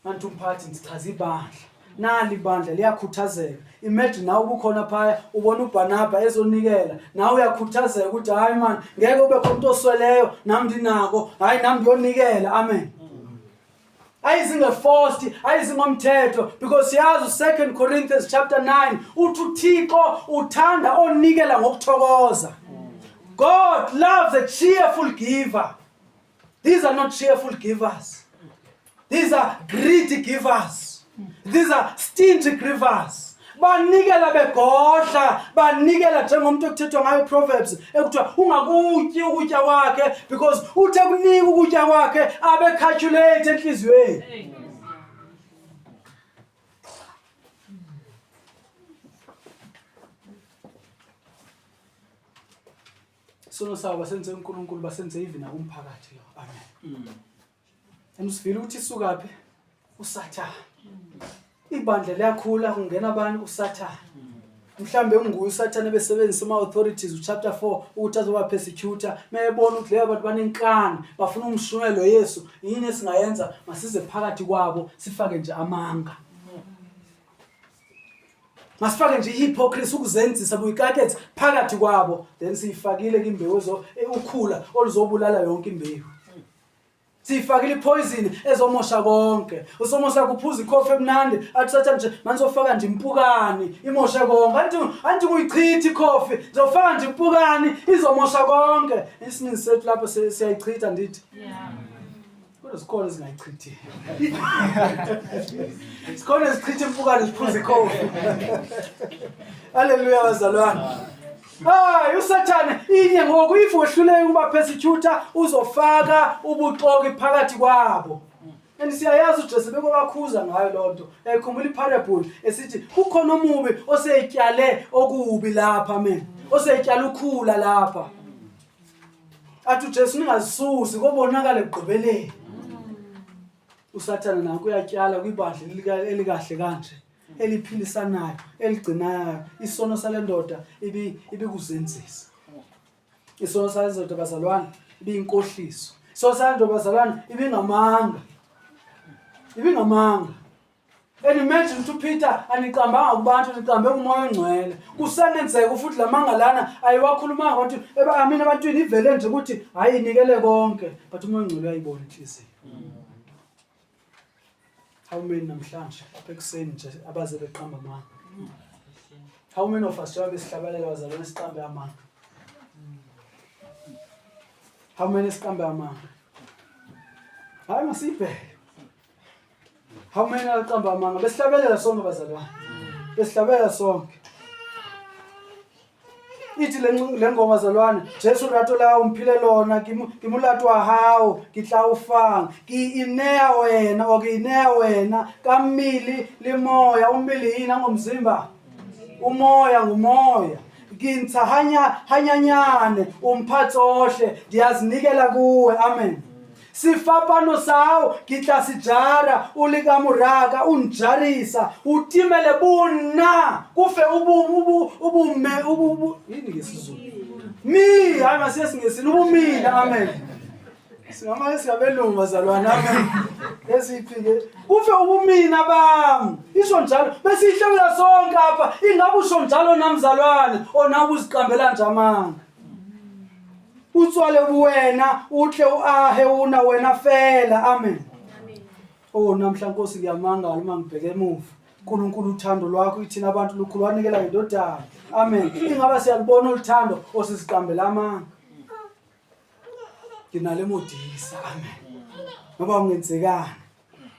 Manje umphakathi ngichaza ibandla. Nali ibandla liyakhuthazeka. Imagine nawe ubukhona phaya ubona uBarnaba ezonikela, nawe uyakhuthazeka ukuthi hayi man, ngeke ube khona umuntu osweleyo, nami ndinako, hayi nami ndiyonikela. Amen. Ayizinge-forced, ayizingomthetho, because siyazi u-2 Corinthians chapter 9 uthi uThixo uthanda onikela ngokuthokoza. God loves a cheerful giver. These are not cheerful givers. These are greedy givers. These are stingy givers. Banikela begodla, banikela njengomuntu ekuthethwa ngayo Proverbs ekuthiwa ungakutyi ukutya kwakhe because uthe kunika ukutya kwakhe abe calculate enhliziyweni. Isono sabo basenze uNkulunkulu basenze even nakumphakathi lo. Amen. And usivile ukuthi isukaphi? USathane. Ibandla liyakhula kungena abantu uSathane. Mhlambe unguye uSathane besebenzisa ama authorities uchapter 4 ukuthi azoba persecutor mayebona ukuthi laba bantu banenkani bafuna umshumelo Yesu yini esingayenza masize phakathi kwabo sifake nje amanga. Masifake nje ihypocrisy ukuzenzisa buyikakethe phakathi kwabo then siyifakile kimbewu ezo ukhula oluzobulala yonke imbewu. Siyifakile ipoison ezomosha konke. Usomosha kuphuza ikhofi emnandi athi sathane nje manizofaka nje impukani imoshe konke. Anti anti kuyichitha ikhofi ngizofaka nje impukani izomosha konke. Isiningi sethu lapho siyayichitha ndithi. Yeah. Kodwa zikhona ezingayichithi. Zikhona ezichitha impukane ziphuza ikhofi. Haleluya bazalwane. Hayi uSathane inye ngoku if wehluleka ukuba persecutor uzofaka ubuxoki phakathi kwabo. And siyayazi uJesu bekwabakhuza ngayo lonto. Uyayikhumbula iparable esithi kukhona omubi oseyityale okubi lapha amen. Oseyityala ukhula lapha. Athi uJesu ningazisusi kobonakala ekugqibeleni. USathane nanku uyatyala kwibandla elikahle kanje eliphilisanayo eligcinayo isono sale ndoda ibikuzenzisa. Isono sale ndoda bazalwane ibiyinkohliso. Isono sale ndoda bazalwane ibingamanga. Ibingamanga. And imagine ukuthi uPeter aniqambanga kubantu niqambe kumoya ongcwele. Kusenenzeka futhi lamanga lana ayiwakhulumanga abantu amina ebantwini ivele nje ukuthi hayi inikele konke but umoya ongcwele uyayibona inhliziyo. How many namhlanje apha ekuseni nje abaze beqamba amanga? How many of us njengoba besihlabelela bazalwane siqambe amanga? How many siqambe amanga? Hayi masibheke. How many aqamba amanga? Besihlabelela sonke bazalwane. Besihlabelela sonke. Ithi le ngoma zalwane, Jesu rato la umphile lona ke molato wa hao ke tla o fang ke inea wena or ke inea wena ka mmele le moya ummele yini angomzimba umoya ngumoya ngintsha hanya hanyanyane umphatsi ohle ndiyazinikela kuwe amen Sefapano sa hao ke tla se jara, o le ka moraka, o njarisa, o timele bonna, kufe ubume ubu yini ngesiZulu? Mi, hayi masiye esiNgesini, ubumina, amen. Singamane singabelungu bazalwane, amen. Esiphike. Kufe ubumina bami. Isho njalo, bese ihlebela sonke apha. Ingabe usho njalo namzalwane, onawe uziqambela nje amanga. Utswale buwena utle uahe una wena fela amen. Oh namhla Nkosi ngiyamangala uma ngibheke emuva. uNkulunkulu uthando lwakho ithina abantu lukhulu wanikela ngendodana. Amen. Ingaba siyalubona oluthando osiziqambela amanga. Nginale modisa. Amen. Ngoba kungenzekani?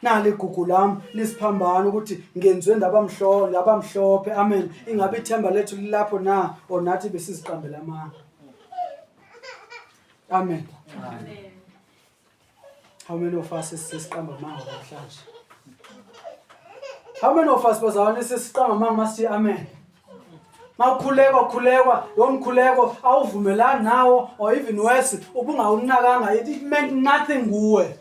Nali igugu lami lisiphambano ukuthi ngenziwe ndabamhlophe ndabamhlophe amen ingabe ithemba lethu lilapho na or nathi besiziqambela amanga amen Amen. How many of us sesiqamba amanga namhlanje? How many of us bazalwane sesiqamba amanga masithi amen? Mawukhulekwa khulekwa lo mkhuleko awuvumelani nawo or even worse ubungawunakanga it meant nothing kuwe.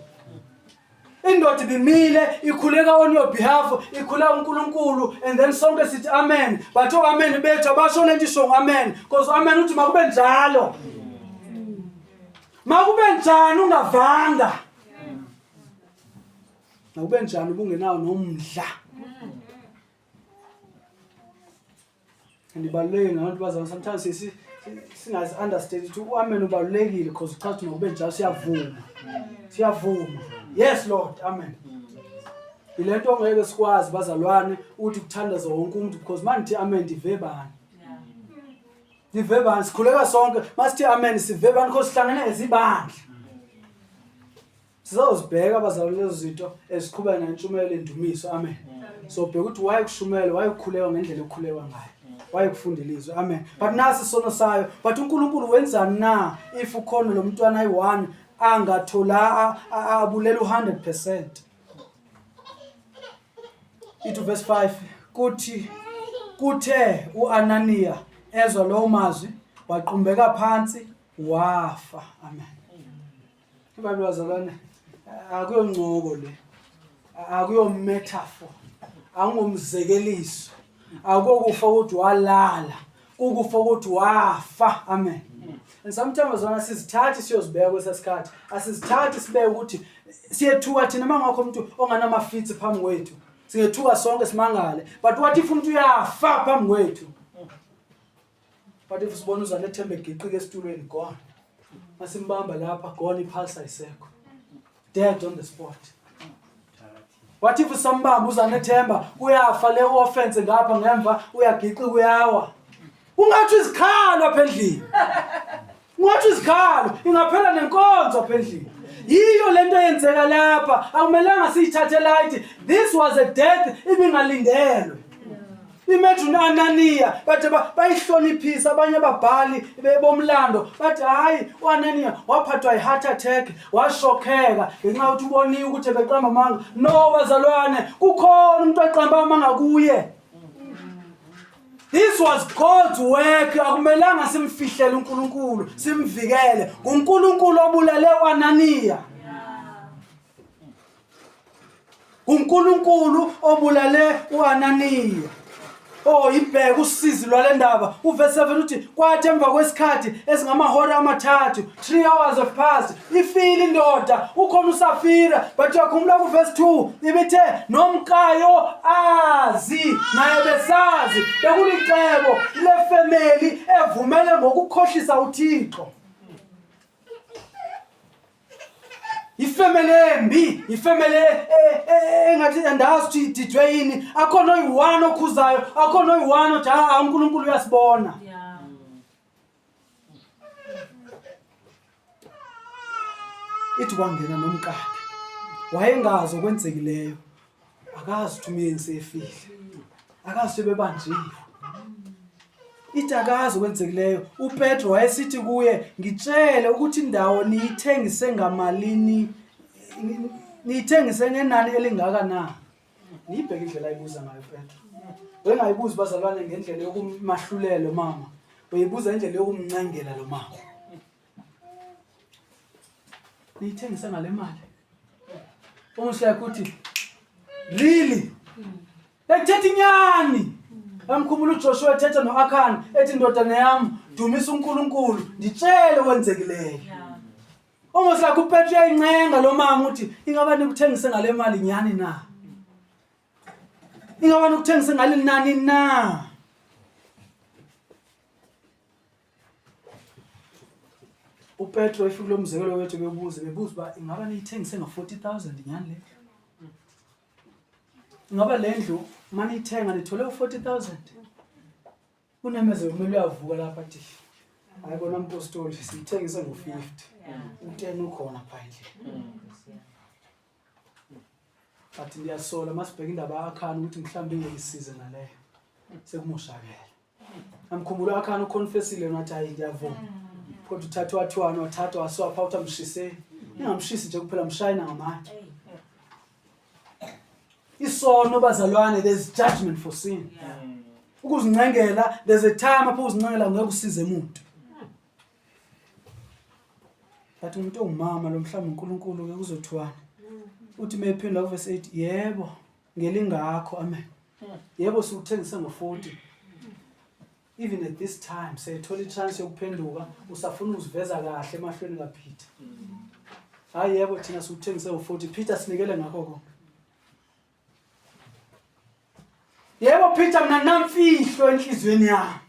Indoda ibimile ikhuleka on your behalf ikhuleka uNkulunkulu and then sonke sithi amen but o amen bethu abasho lento isho amen because amen uthi makube njalo. Makube njani ungavanga. Makube njani ubungenawo nomdla. And ibalulekile nabantu bazalwane sometimes sisi singazi understand ukuthi uamen ubalulekile because uchaza ukuthi nokube njalo siyavuma. Siyavuma. Yes Lord, amen. Ilento ongeke sikwazi bazalwane ukuthi kuthandaza wonke umuntu because mangithi amen ndive bani. Sive bani sikhuleka sonke masithi amen sive bani because sihlangene ezibandla. Sizozibheka abazalwane lezo zinto eziqhubeka nentshumayelo endumiso amen. So bheka ukuthi why kushumayela why kukhulekwa ngendlela ekukhulekwa ngayo. Why kufunda ilizwi amen. But nasi isono sayo but uNkulunkulu wenzani na if ukhona lo mntwana ayi-one angathola abulela u-100%. Ithi verse 5 kuthi kuthe uAnaniya ezwa lowo mazwi waqumbeka phansi wafa. Amen. IBhayibheli bazalwane akuyoncoko le. Akuyo metaphor. Akungomzekeliso. Akukufa ukuthi walala. Kukufa ukuthi wafa. Amen. And sometimes bazalwane sizithathi siyozibeka kwesasikhathi. Asizithathi sibeke ukuthi siyethuka thina mangakho umuntu onganamafitsi phambi kwethu. Singethuka sonke simangale. But what if umuntu uyafa phambi kwethu? But if sibona uzane ethembe egiqika esitulweni gone. Masimbamba lapha gone ipulse ayisekho. Dead on the spot. What if sambamba uzane ethemba uyafa le offense ngapha ngemva uyagiqika uyawa. Ungathi izikhalo apha endlini. Ungathi izikhalo ingaphela nenkonzo apha endlini. Yiyo lento eyenzeka lapha akumelanga siyithathe light. This was a death ibingalindelwe. Imagine uAnaniya bathi bayihloniphisa abanye ababhali bomlando bathi hayi uAnaniya waphathwa yi-heart attack washokheka ngenxa yokuthi uboniwe ukuthi ebeqamba amanga. No bazalwane kukhona umuntu oqamba amanga kuye. This was God's work. Akumelanga simfihlele uNkulunkulu, simvikele. NguNkulunkulu obulale uAnaniya. UNkulunkulu obulale uAnaniya. Oh ibheka usizi lwale ndaba. Uverse 7 uthi kwathi emva kwesikhathi esingamahora amathathu, 3 hours have passed. Ifile indoda, ukhona uSafira, but uyakhumbula kuverse 2 ibithe nomkayo azi naye besazi bekulicebo lefemeli evumele ngokukhohlisa uThixo. Ifemeli embi, ifemeli e, e, e, engathi andazi ukuthi ididwe yini. Akhona oyi-one okhuzayo, akhona oyi-one othi ha uNkulunkulu uyasibona. Ithi kwangena nomkakhe. Wayengazi okwenzekileyo. Akazi ukuthi umyeni sefile. Akazi ukuthi bebanjiwe. Ithi akazi okwenzekileyo. UPetro wayesithi kuye, ngitshele ukuthi indawo niyithengise ngamalini, niyithengise ngenani elingaka na? Niyibheke indlela ayibuza ngayo uPetro. Wengayibuzi bazalwane ngendlela yokumahlulela lo mama. Uyibuza indlela yokumncengela lo mama. Niyithengise ngale mali. Almost like uthi really? Ethetha inyani. Amkhumbula uJoshua ethetha noAkan ethi ndodana yami dumisa uNkulunkulu nditshele okwenzekileyo. Almost like uPetru uyayincenga lo mama uthi ingaba nikuthengise ngale mali nyani na? Ingaba nikuthengise ngale nani na? uPetro efika kulo mzekelo wethu bebuze bebuza uba ingaba niyithengise ngo-40 000 nyhani le ingaba le ndlu maniyithenga nithole u-40 000 unemeze kumele uyavuka lapha athi hayi bona mpostoli siyithengise ngo-50 u-10 ukhona pha endlini but ndiyasola masibheka indaba yakhani ukuthi mhlawumbe ingeke isize naleyo sekumoshakele amkhumbula akhani uconfessile yona athi hayi ngiyavuma kodwa uthathwa wathiwani wathathwa wasiwa pha uthi amshiseni ningamshisi nje kuphela mshayina ngamandla isono bazalwane there's judgment for sin ukuzincengela there's a time apho uzincengela ngeke usize umuntu but umuntu ongumama lo mhlawumbe uNkulunkulu ke kuzothiwani uthi mephinda kuverse 8 yebo ngelingakho amen yebo siwuthengise ngo-40 even at this time seyithola i-chance yokuphenduka usafuna ukuziveza kahle emahlweni kaPeter hayi yebo thina siwuthengise ngo-40 Peter sinikele ngakho konke. Yebo Peter, mina namfihlo enhliziyweni yami.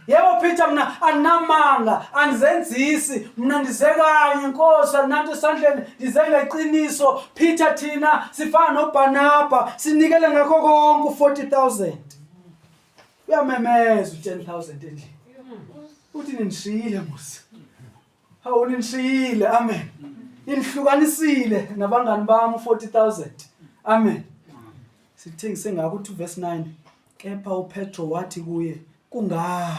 Yebo Peter, mina anamanga, anizenzisi, mina ndize kanye Nkosi, andinanto esandleni, ndize ngeqiniso. Peter, thina sifana noBarnaba, sinikele ngakho konke u-40,000. Uyamemeza u-10,000 endlini. Uthi nindishiyile musi. Hawu nindishiyile, amen. Nindihlukanisile nabangani bami u-40,000. Amen. Sithengise ngakho uthi verse 9 kepha uPetro wathi kuye kungani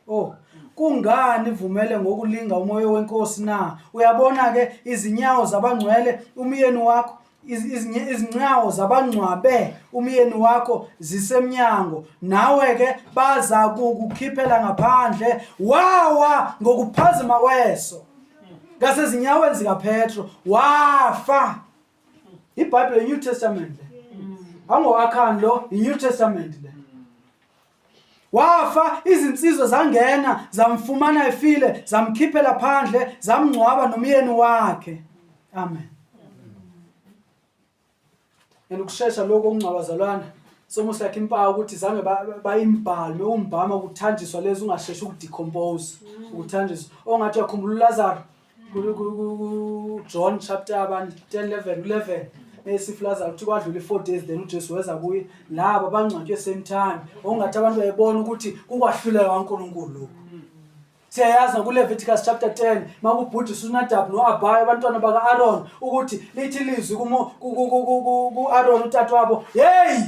oh kungani vumele ngokulinga umoya wenkosi na uyabona ke izinyawo zabangcwele umyeni wakho izinyawo zabangcwabe umyeni wakho zisemnyango nawe ke baza kukukhiphela ngaphandle wawa ngokuphazima kweso ngasezinyaweni zikaPetro wafa iBhayibheli New Testament le ango-Akhani lo i-New Testament le wafa izinsizwa zangena zamfumana efile zamkhiphela phandle zamngcwaba nomyeni wakhe amen and ukushesha lokho okungcwaba zalwana somusa yakhe impawu ukuthi zange bayimbhalme umbhama ukuthanjiswa lezi ungasheshi ukudecompose ukuthanjiswa ongathi uyakhumbula uLazaro kuJohn chapter abani 10 11 11 esifu Lazarus ukuthi kwadlula i-4 days then uJesu weza kuye laba bangcwatshwe same time ongathi abantu bayebona ukuthi kukwahluleka kaNkulunkulu lokhu siyayazi nakuLeviticus chapter 10 makubhujiswa uNadab no-Abihu abantwana baka-Aaron ukuthi lithi ilizwi ku-Aaron utata wabo hey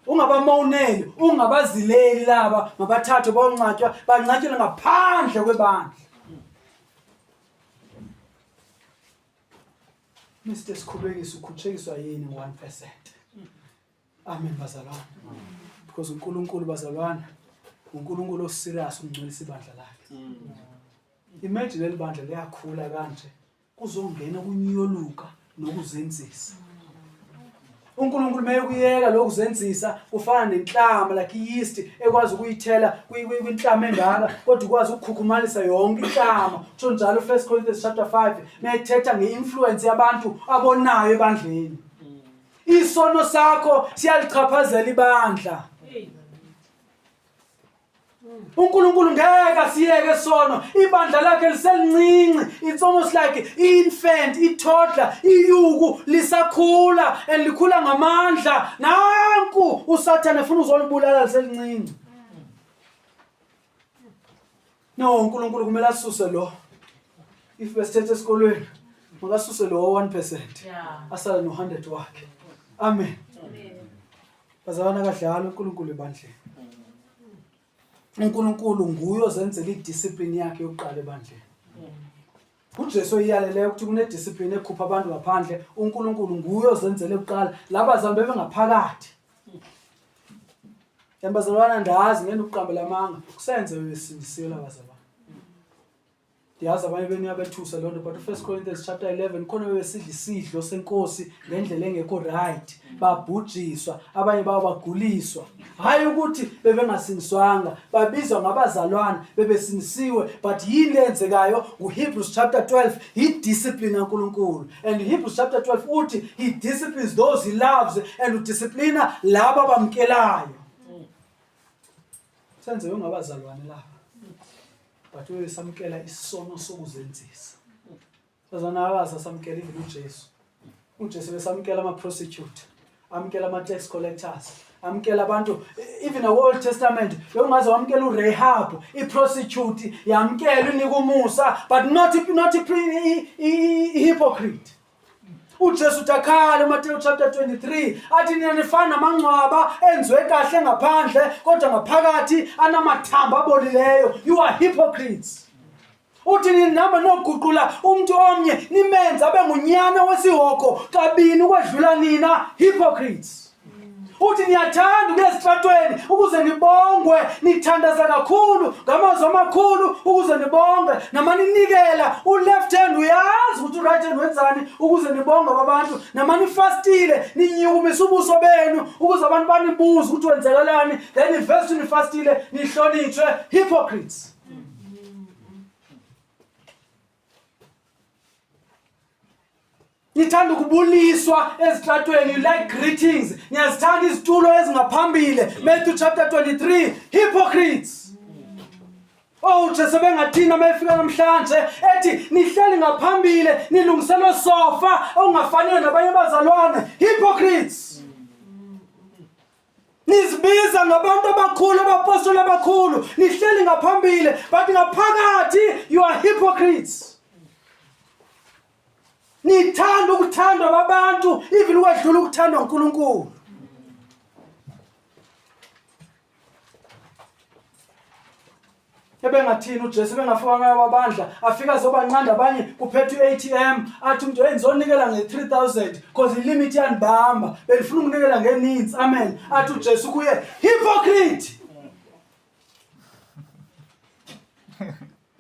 ungabamoneli ungabazileli laba mabathathwe bongcatshwa bangcatshele ngaphandle kwebandla Mr Sikhubekisa ukhutshekiswa yini ngo-1%? Amen bazalwane. Because uNkulunkulu bazalwane, uNkulunkulu oserious ukungcwelisa ibandla lakhe. Imagine leli bandla liyakhula kanje. Kuzongena ukunyoluka nokuzenzisa. uNkulunkulu mele kuyeka lokuzenzisa kufana nenhlama like yeast ekwazi ukuyithela kwinhlama engaka kodwa ukwazi ukukhukhumalisa yonke inhlama kusho njalo 1 Corinthians chapter 5 methetha ngeinfluence yabantu abonayo ebandleni isono sakho siyalichaphazela ibandla uNkulunkulu ngeke asiyeke sono ibandla lakhe liselincinci it's almost like infant itoddler iyuku lisakhula and likhula ngamandla nanku usathane efuna uzolibulala liselincinci no uNkulunkulu kumele asuse lo if besithethe esikolweni makasuse lo 1% asale no 100 wakhe amen Bazalwane akadlali uNkulunkulu ebandleni. uNkulunkulu nguye ozenzela idiscipline yakhe yokuqala ebandleni. uJesu oyaleleyo ukuthi kunediscipline ekhupha abantu ngaphandle, uNkulunkulu nguye ozenzele kuqala. Laba zambe bengaphakathi. Yambazalwana ndazi ngeke ukuqambela amanga, kusenze besindisiwe labazalwane. Ndiyazi abanye benu iyabethusa loo nto but uFirst Corinthians chapter 11 khona bebesidla isidlo senkosi ngendlela engekho right babhujiswa abanye babo baguliswa hhayi ukuthi bebengasindiswanga babizwa ngabazalwane bebesindisiwe but yini leyenzekayo nguHebrews chapter 12 yidiscipline kaNkulunkulu and Hebrews chapter 12 uthi he disciplines those he loves and udisciplina laba abamkelayo senze ungabazalwane lapha but uyosamukela isono sokuzenzisa sazana akaze asamukela even uJesu uJesu besamukela ama prostitute amukela ama tax collectors amukela abantu even naku Old Testament bekungaze wamukela uRahab i prostitute yamukela unika umusa but not not i hypocrite uJesu uthi akhale uMateyu chapter 23 athi nina nifana namangcwaba enziwe kahle ngaphandle kodwa ngaphakathi anamathambo abolileyo you are hypocrites uthi ninihamba noguqula umuntu omnye nimenze abe ngunyana wesihogo kabini ukwedlula nina hypocrites uthi niyathanda ukuya ezitratweni ukuze nibongwe nithandaza kakhulu ngamazwi amakhulu ukuze nibongwe nama ninikela u-left hand uyazi ukuthi u-right hand wenzani ukuze nibongwe babantu nama nifastile ninyukumisa ubuso benu ukuze abantu banibuze ukuthi wenzekalani then ivesi nifastile nihlonitshwe hypocrites Nithanda ukubuliswa ezitratweni, you like greetings. Niyazithanda izitulo ezingaphambili. Matthew chapter 23, hypocrites. Oh Jesu bengathina mayefika namhlanje ethi nihleli ngaphambili nilungiselwe sofa okungafaniyo nabanye abazalwane hypocrites. Nizibiza ngabantu abakhulu abapostoli abakhulu nihleli ngaphambili but ngaphakathi you are hypocrites. Nithanda ukuthandwa babantu even ukwedlula ukuthandwa uNkulunkulu. Ebengathini uJesu ebengafika kwabandla afika azobanqanda abanye kuphethe i-ATM athi umuntu hey ngizonikela nge-3000 cause ilimit yanibamba benifuna ukunikela ngeninzi amen athi uJesu kuye hypocrite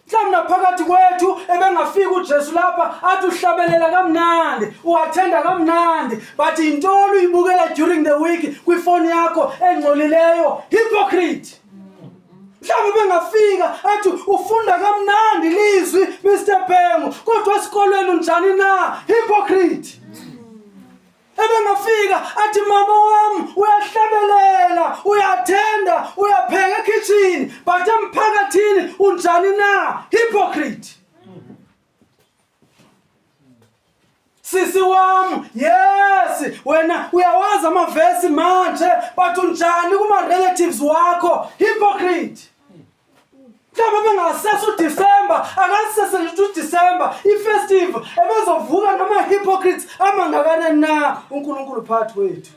Mhlawumbe naphakathi kwethu ebengafika uJesu lapha athi uhlabelela kamnandi, uathenda kamnandi, but yintoni uyibukela during the week kwifoni yakho engcolileyo? Hypocrite. Mhlawumbe bengafika athi ufunda kamnandi lizwi Mr Bhengu, kodwa esikolweni unjani na? Hypocrite. Ebengafika athi mama wami uyahlabelela, uyathenda, uyapheka ekhishini, but emphakathini unjani na? Hypocrite. Sisi wami, yes, wena uyawazi amavesi manje, but unjani kuma relatives wakho? Hypocrite. Mhlawumbe bengasesa uDecember, akasese nje uDecember, ifestive ebezovuka nama hypocrites amangakanani na uNkulunkulu phakathi kwethu.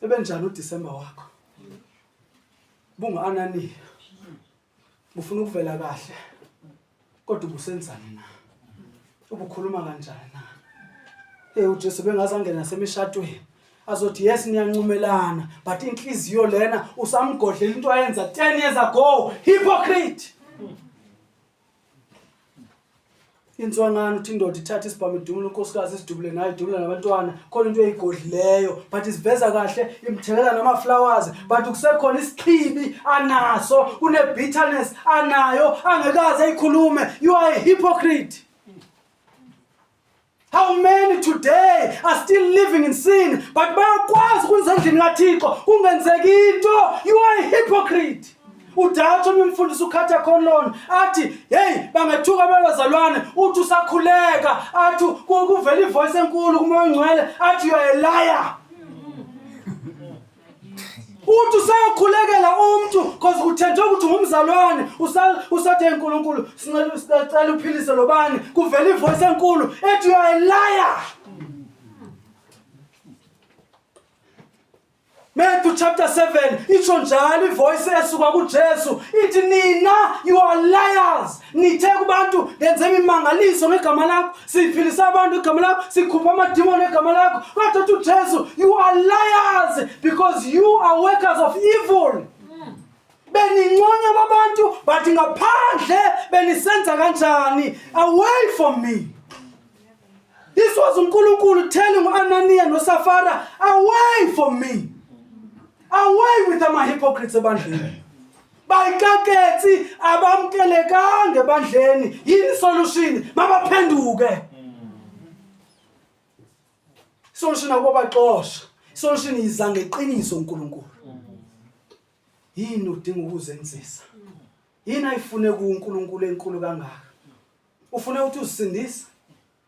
Ebenjani uDecember wakho? Bungu-Ananiya. Ufuna ukuvela kahle. Kodwa ubusenzani na? Ubukhuluma kanjani na? Hey uJesu bengaze angene nasemishadweni. Azothi yes niyancumelana but inhliziyo lena usamgodlela into ayenza 10 years ago. Hypocrite. Inswangana uthi indoda ithatha isibhamu idumule unkosikazi isidubule nayo idumule nabantwana khona into eyigodlileyo but isiveza kahle imthelela nama-flowers but kusekhona isichibi anaso kune-bitterness anayo angekaze ayikhulume. You are a hypocrite. How many today are still living in sin but bayakwazi ukunza endlini kaThixo kungenzeki into? You are a hypocrite. Udatsho omnye umfundisi uCarter Conlon athi hey bangethuka abazalwane uthi usakhuleka athi kuvela ivoice enkulu kuMoya oNgcwele athi you are a liar. Uthi usayokhulekela umuntu cause kuthenjwe ukuthi ngumzalwane usathe uNkulunkulu sicela uphilise lobani kuvela ivoice enkulu ethi you are a liar. Matthew chapter 7 itsho njalo ivoice esuka kuJesu ithi nina you are liars nithe kubantu ndenze imimangaliso ngegama lakho siphilisa abantu ngegama lakho sikhupha amadimoni ngegama lakho kodwa uthi uJesu you are liars because you are workers of evil beninconya babantu but ngaphandle benisenza kanjani away from me. This was uNkulunkulu telling uAnaniya noSafara away from me. Away with ama hypocrites ebandleni. Bayikaketsi abamkelekanga ebandleni. Yini solution? Mabaphenduke. Solution akubaxosha. Solution iza ngeqiniso uNkulunkulu. Yini udinga ukuzenzisa? Yini ayifune kuNkulunkulu enkulu kangaka? Ufuna ukuthi uzisindise?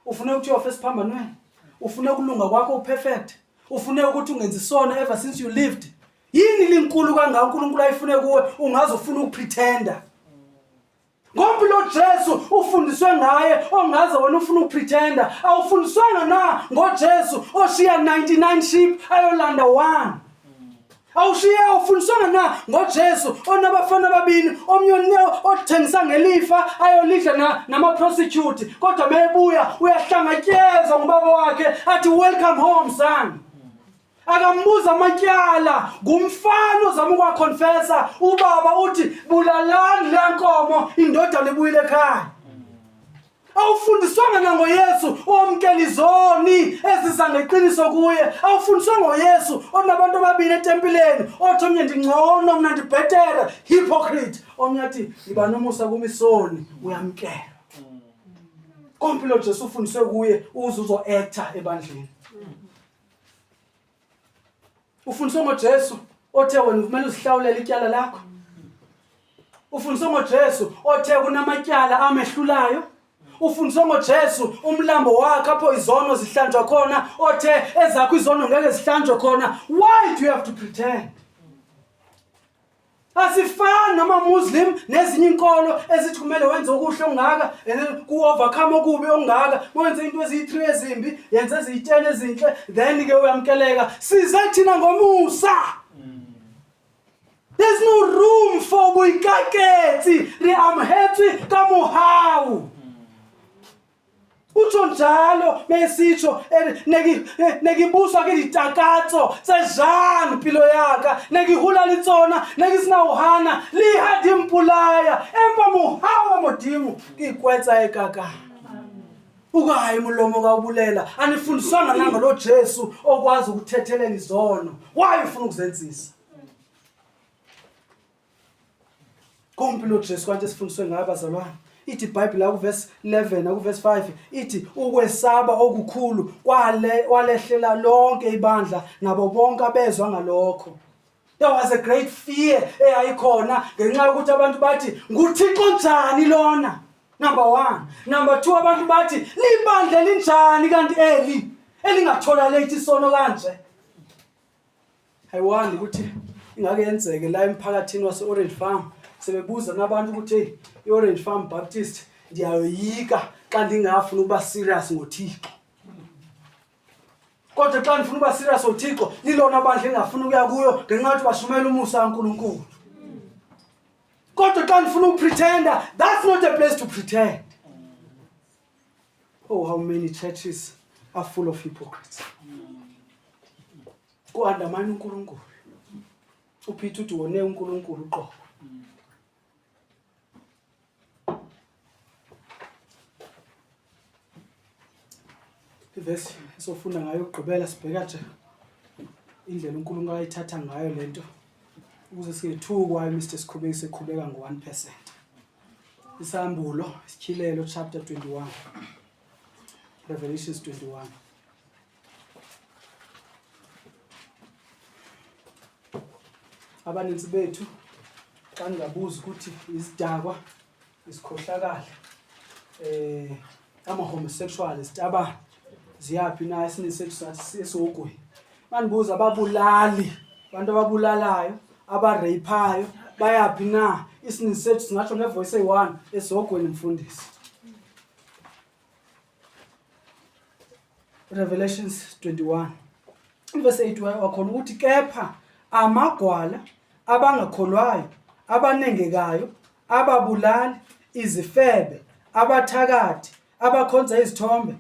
Ufuna ukuthi uyofa esiphambanweni? Ufuna ukulunga kwakho uperfect? Ufuna ukuthi ungenzi isono ever since you lived? Yini linkulu kangaka uNkulunkulu ayifune kuwe ungaze ufune ukupretenda? Ngoba lo Jesu ufundiswe ngaye ongaze wena ufuna ukupretenda, awufundiswanga na ngoJesu oshiya 99 sheep ayolanda one? Awushiye awufundiswanga na ngoJesu onabafana ababini omnye othengisa ngelifa ayolidla na nama prostitute kodwa mebuya uyahlangatyezwa ngubaba wakhe athi welcome home son. Akambuza amatyala ngumfana ozama ukwaconfessa ubaba uthi bulalani le nkomo indodana ibuyile ekhaya. Awufundiswanga nangoYesu owamkela izoni eziza ngeqiniso kuye. Awufundiswanga ngoYesu onabantu ababini etempileni othi omnye ndingcono mna ndibhetere, hypocrite. Omnye athi yiba nomusa kum isoni, uyamkela. Komphi lo Jesu ufundiswe kuye uze uzo-acta ebandleni. Ufundiswe ngoJesu othe wena kumele uzihlawulele ityala lakho. Ufundiswe ngoJesu othe kunamatyala amehlulayo. Ufundiswe ngoJesu umlambo wakhe apho izono zihlanjwa khona othe ezakho izono ngeke zihlanjwe khona. Why do you have to pretend? Asifani namaMuslim nezinye inkolo ezithi kumele wenze okuhle okungaka and then ku-overcome okubi okungaka wenze into eziyi-3 ezimbi yenze eziyi-10 ezinhle then ke uyamkeleka size thina ngomusa. There's no room for boikaketsi re amohetswe ka mohau. Utsho njalo mesitsho ne ke buswa ke ditakatso tse jang pelo yaka ne ke hula le tsona ne ke sena ho hana le ha di mpolaya empa mohau wa Modimo ke ikwetsa e kakang. Ukayi umlomo kawubulela anifundiswanga nangalo Jesu okwazi ukuthethelela izono. Why ufuna ukuzenzisa? Komphi lo Jesu kanti esifundiswe ngayo bazalwane? Ithi iBhayibheli la kuverse 11 nakuverse 5 ithi ukwesaba okukhulu kwale walehlela lonke ibandla nabo bonke abezwa ngalokho. There was a great fear eyayikhona ngenxa yokuthi abantu bathi nguThixo njani lona? Number 1. Number 2 abantu bathi libandla elinjani kanti eli elingatholalate isono kanje? Ayiwandi ukuthi ingake yenzeke la emphakathini wase-Orange Farm sebebuza nabantu ukuthi hey i-Orange Farm Baptist ndiyayoyika xa ndingafuni ukuba serious ngoThixo. Kodwa xa ndifuna ukuba serious ngoThixo lilona bandla engingafuni ukuya kuyo ngenxa yokuthi bashumayela umusa kaNkulunkulu. Kodwa xa ndifuna ukupretenda, that's not a place to pretend. Oh, how many churches are full of hypocrites. Ku-undermine uNkulunkulu. UPeter uthi wone uNkulunkulu uqobo. Ivesi esofunda ngayo yokugqibela sibheka nje indlela uNkulunkulu ayithatha ngayo lento ukuze singethukwa Mr Sikhubeki sekhubeka ngo-1%. Isambulo, Isityhilelo chapter 21. Revelations 21. Abaninzi bethu xa ningabuza ukuthi izidakwa, izikhohlakali, eh ama-homosexual, izitabane ziyaphi na, esininzi sethu sathi sesihogweni. Manibuza ababulali, abantu ababulalayo, abareyiphayo bayaphi na, isininzi sethu singatsho ngevoice eyi-one, esihogweni mfundisi. Revelations 21 verse 8 wakhona ukuthi kepha amagwala abangakholwayo abanengekayo ababulali izifebe abathakathi abakhonza izithombe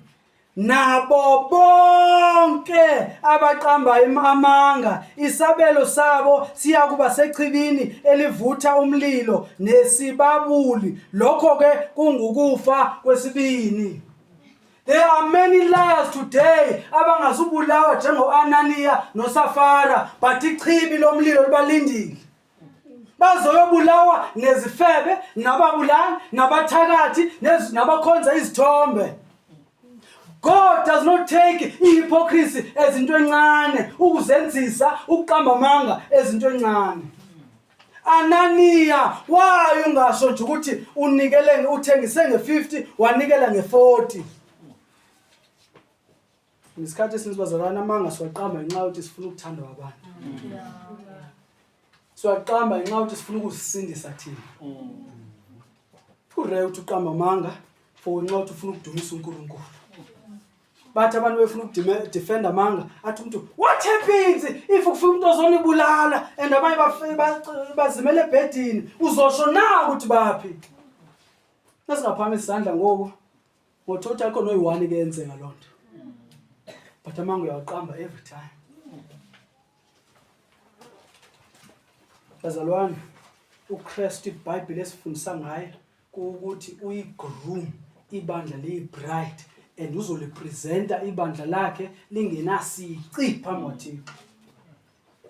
nabo bonke abaqamba amanga isabelo sabo siyakuba sechibini elivutha umlilo nesibabuli lokho ke kungukufa kwesibini. There are many liars today abangazubulawa njengo-Ananiya noSafara but ichibi lomlilo libalindile. Bazoyobulawa nezifebe nababulali nabathakathi nabakhonza izithombe. God does not take ihypocrisy ezinto encane, ukuzenzisa, ukuqamba amanga ezinto encane. Ananiya, why ungasho nje ukuthi unikele uthengise nge-50 wanikela nge-40? Ngesikhathi esininzi bazalwane amanga siwaqamba ngenxa yokuthi sifuna ukuthandwa abantu. Siwaqamba ngenxa yokuthi sifuna ukuzisindisa thina. Kurare ukuthi uqamba amanga for ngenxa yokuthi ufuna ukudumisa uNkulunkulu. Bathi abantu befuna ukudefenda amanga athi umuntu what happens if kufika umuntu ozonibulala and abanye bazimele ebhedini uzosho na ukuthi baphi. Nasingaphakamisa isandla ngoku ngothothi akho noyi-one ke yenzeka loo nto. But amanga uyawaqamba every time. Bazalwane, uKristu iBhayibheli esifundisa ngaye kuwukuthi uyi-groom, ibandla liyi-bride and uzolipresenta ibandla lakhe lingenasici phambi kwaThixo.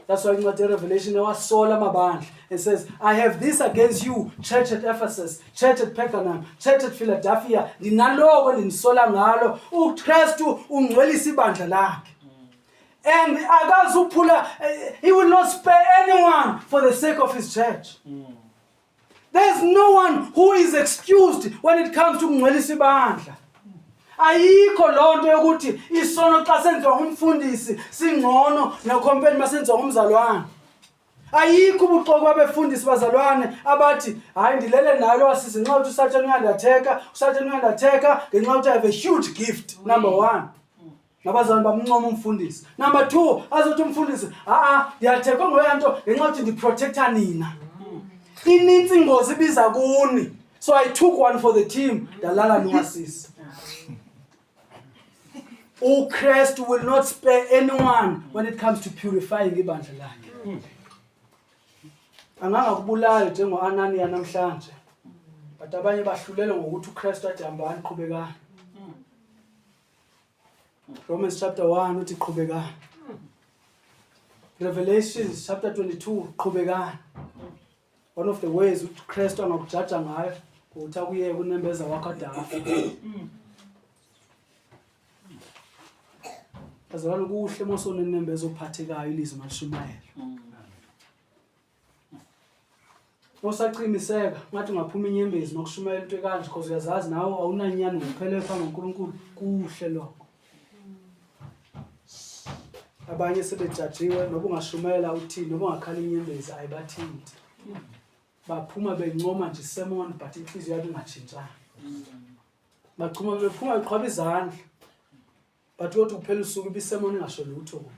That's why incwadi yeRevelation ewasola amabandla. It says, I have this against you, church at Ephesus, church at Pergamum, church at Philadelphia. Ndinaloko endinisola ngalo. UKristu ungcwelisa ibandla lakhe. And akazuphula, he will not spare anyone for the sake of his church. There's no one who is excused when it comes to kungcwelisa ibandla. Ayikho loo nto yokuthi isono xa senziwa ngumfundisi singcono nakhompeni masenziwa ngumzalwane. Ayikho ubuxoki babefundisi bazalwane abathi hayi ndilele nalo wasisi ngenxa yokuthi uSathane uyandatheka, uSathane uyandatheka ngenxa yokuthi I have a huge gift number one. Nabazalwane bamncoma umfundisi. Number 2 azothi umfundisi a-a ndiyathekwa ngoya nto ngenxa yokuthi ndiprotecta nina. Inintsi ingozi ibiza kuni. So I took one for the team ndalala nowasisi. uKristu will not spare anyone when it comes to purifying ibandla lakhe. Angangakubulali njengo-Ananiya namhlanje. But abanye bahlulele ngokuthi uKristu athi hambani qhubekani. Romans chapter 1 uthi qhubekani. Revelations chapter 22 qhubekani. One of the ways uKristu angakujaja ngayo ukuthi akuyeke unembeza wakho adafa. Bazalwane kuhle uma usonenembeza ophathekayo ilizwi malishumayela. Usaqiniseka ngathi ungaphuma inyembezi nokushumayela into ekanje because uyazazi nawe awunanyani ngokuphelele phambi ngoNkulunkulu kuhle lokho. Abanye sebejajiwe noba ungashumayela uthini noba ungakhala inyembezi ayibathinti. Baphuma bencoma nje sermon but inhliziyo yabo ingatshintshanga. Bachuma bephuma beqhwaba izandla. But kodwa kuphela usuku ibisemon ingasho lutho kubo.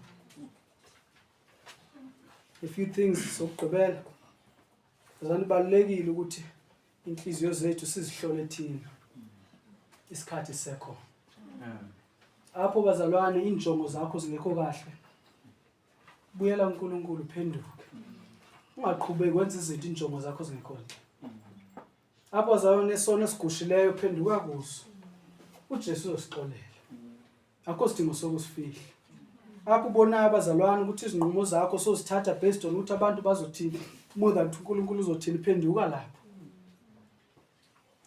A few things sokugqibela. Bazalwane balulekile ukuthi inhliziyo zethu sizihlole thina. Isikhathi sekho. Apho bazalwane injongo zakho zingekho kahle. Buyela kuNkulunkulu phenduke. Ungaqhubeki wenza izinto injongo zakho zingekho nhle. Apho bazalwane nesono esigushileyo phenduka kuso. uJesu uzosixolela. Akho sidingo sokusifihla. Apho ubonayo abazalwane ukuthi izinqumo zakho sozithatha based on ukuthi abantu bazothini more than ukuthi uNkulunkulu uzothini phenduka lapho.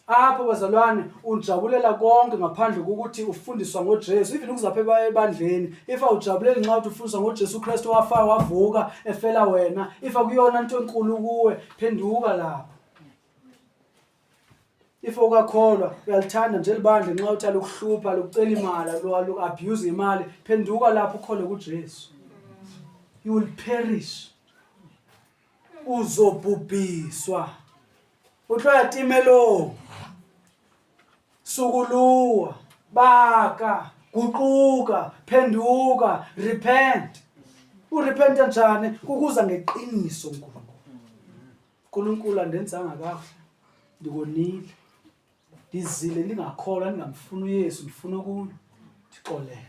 Apho bazalwane ujabulela konke ngaphandle kokuthi ufundiswa ngoJesu even ukuzapha ebandleni if awujabuleli nxa uthi ufundiswa ngoJesu Kristu wafa wavuka efela wena if akuyona into enkulu kuwe phenduka lapho. If ukakholwa uyalithanda nje libandla nxa uthi alukuhlupha alukucela imali alu-abuse imali phenduka lapho ukhole kuJesu. You will perish. Uzobhubhiswa. Utlwa timelong. Sukuluwa, baka, guquka, phenduka, repent. Urepenta njani? Kukuza ngeqiniso uNkulunkulu. uNkulunkulu andenzanga kakuhle ndikonile ndizile ndingakholwa ndingamfuni uYesu ndifuna okunye ndixolele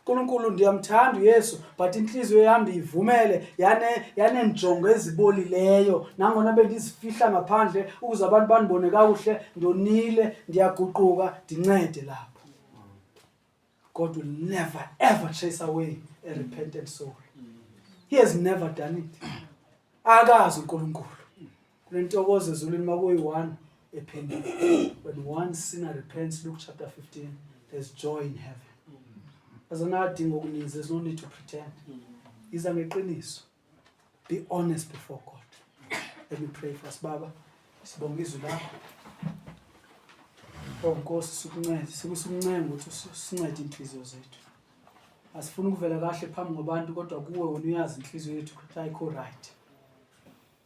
uNkulunkulu ndiyamthanda uYesu but inhliziyo yam ndiyivumele yane yaneenjongo ezibolileyo nangona bendizifihla ngaphandle ukuze abantu bandibone kakuhle ndonile ndiyaguquka ndincede lapho God will never ever chase away a repentant soul. He has never done it. Akazi uNkulunkulu. Kunentokozo ezulwini makuyi-one ephenduka. When one sinner repents, Luke chapter 15, there's joy in heaven. Azanadingo okuninzi, there's no need to pretend. Iza ngeqiniso. Be honest before God. Let me pray for us, Baba. Sibonga izwi lakho. Oh Nkosi sikuncede, sikusuncenga ukuthi usincede inhliziyo zethu. Asifuni ukuvela kahle phambi kwabantu kodwa kuwe wena uyazi inhliziyo yethu ukuthi ayikho right.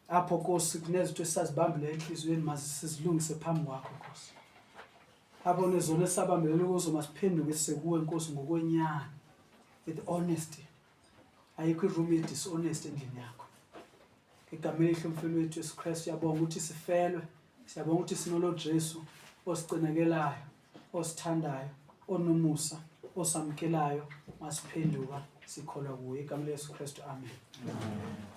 Apho Nkosi kunezinto esisazibambile enhliziyweni mazisizilungise phambi kwakho Nkosi. Apho nezono esisabambelele kuzo masiphenduke sisekuwe Nkosi ngokwenyani with honesty. Ayikho iroom ye-dishonest endlini yakho. Ngegama elihle umfeli wethu Yesu Kristu siyabonga ukuthi sifelwe, siyabonga ukuthi sinolo Jesu osicinekelayo, osithandayo, onomusa, osamukelayo masiphenduka sikholwa kuye. Igama leYesu Kristu, amen. Amen.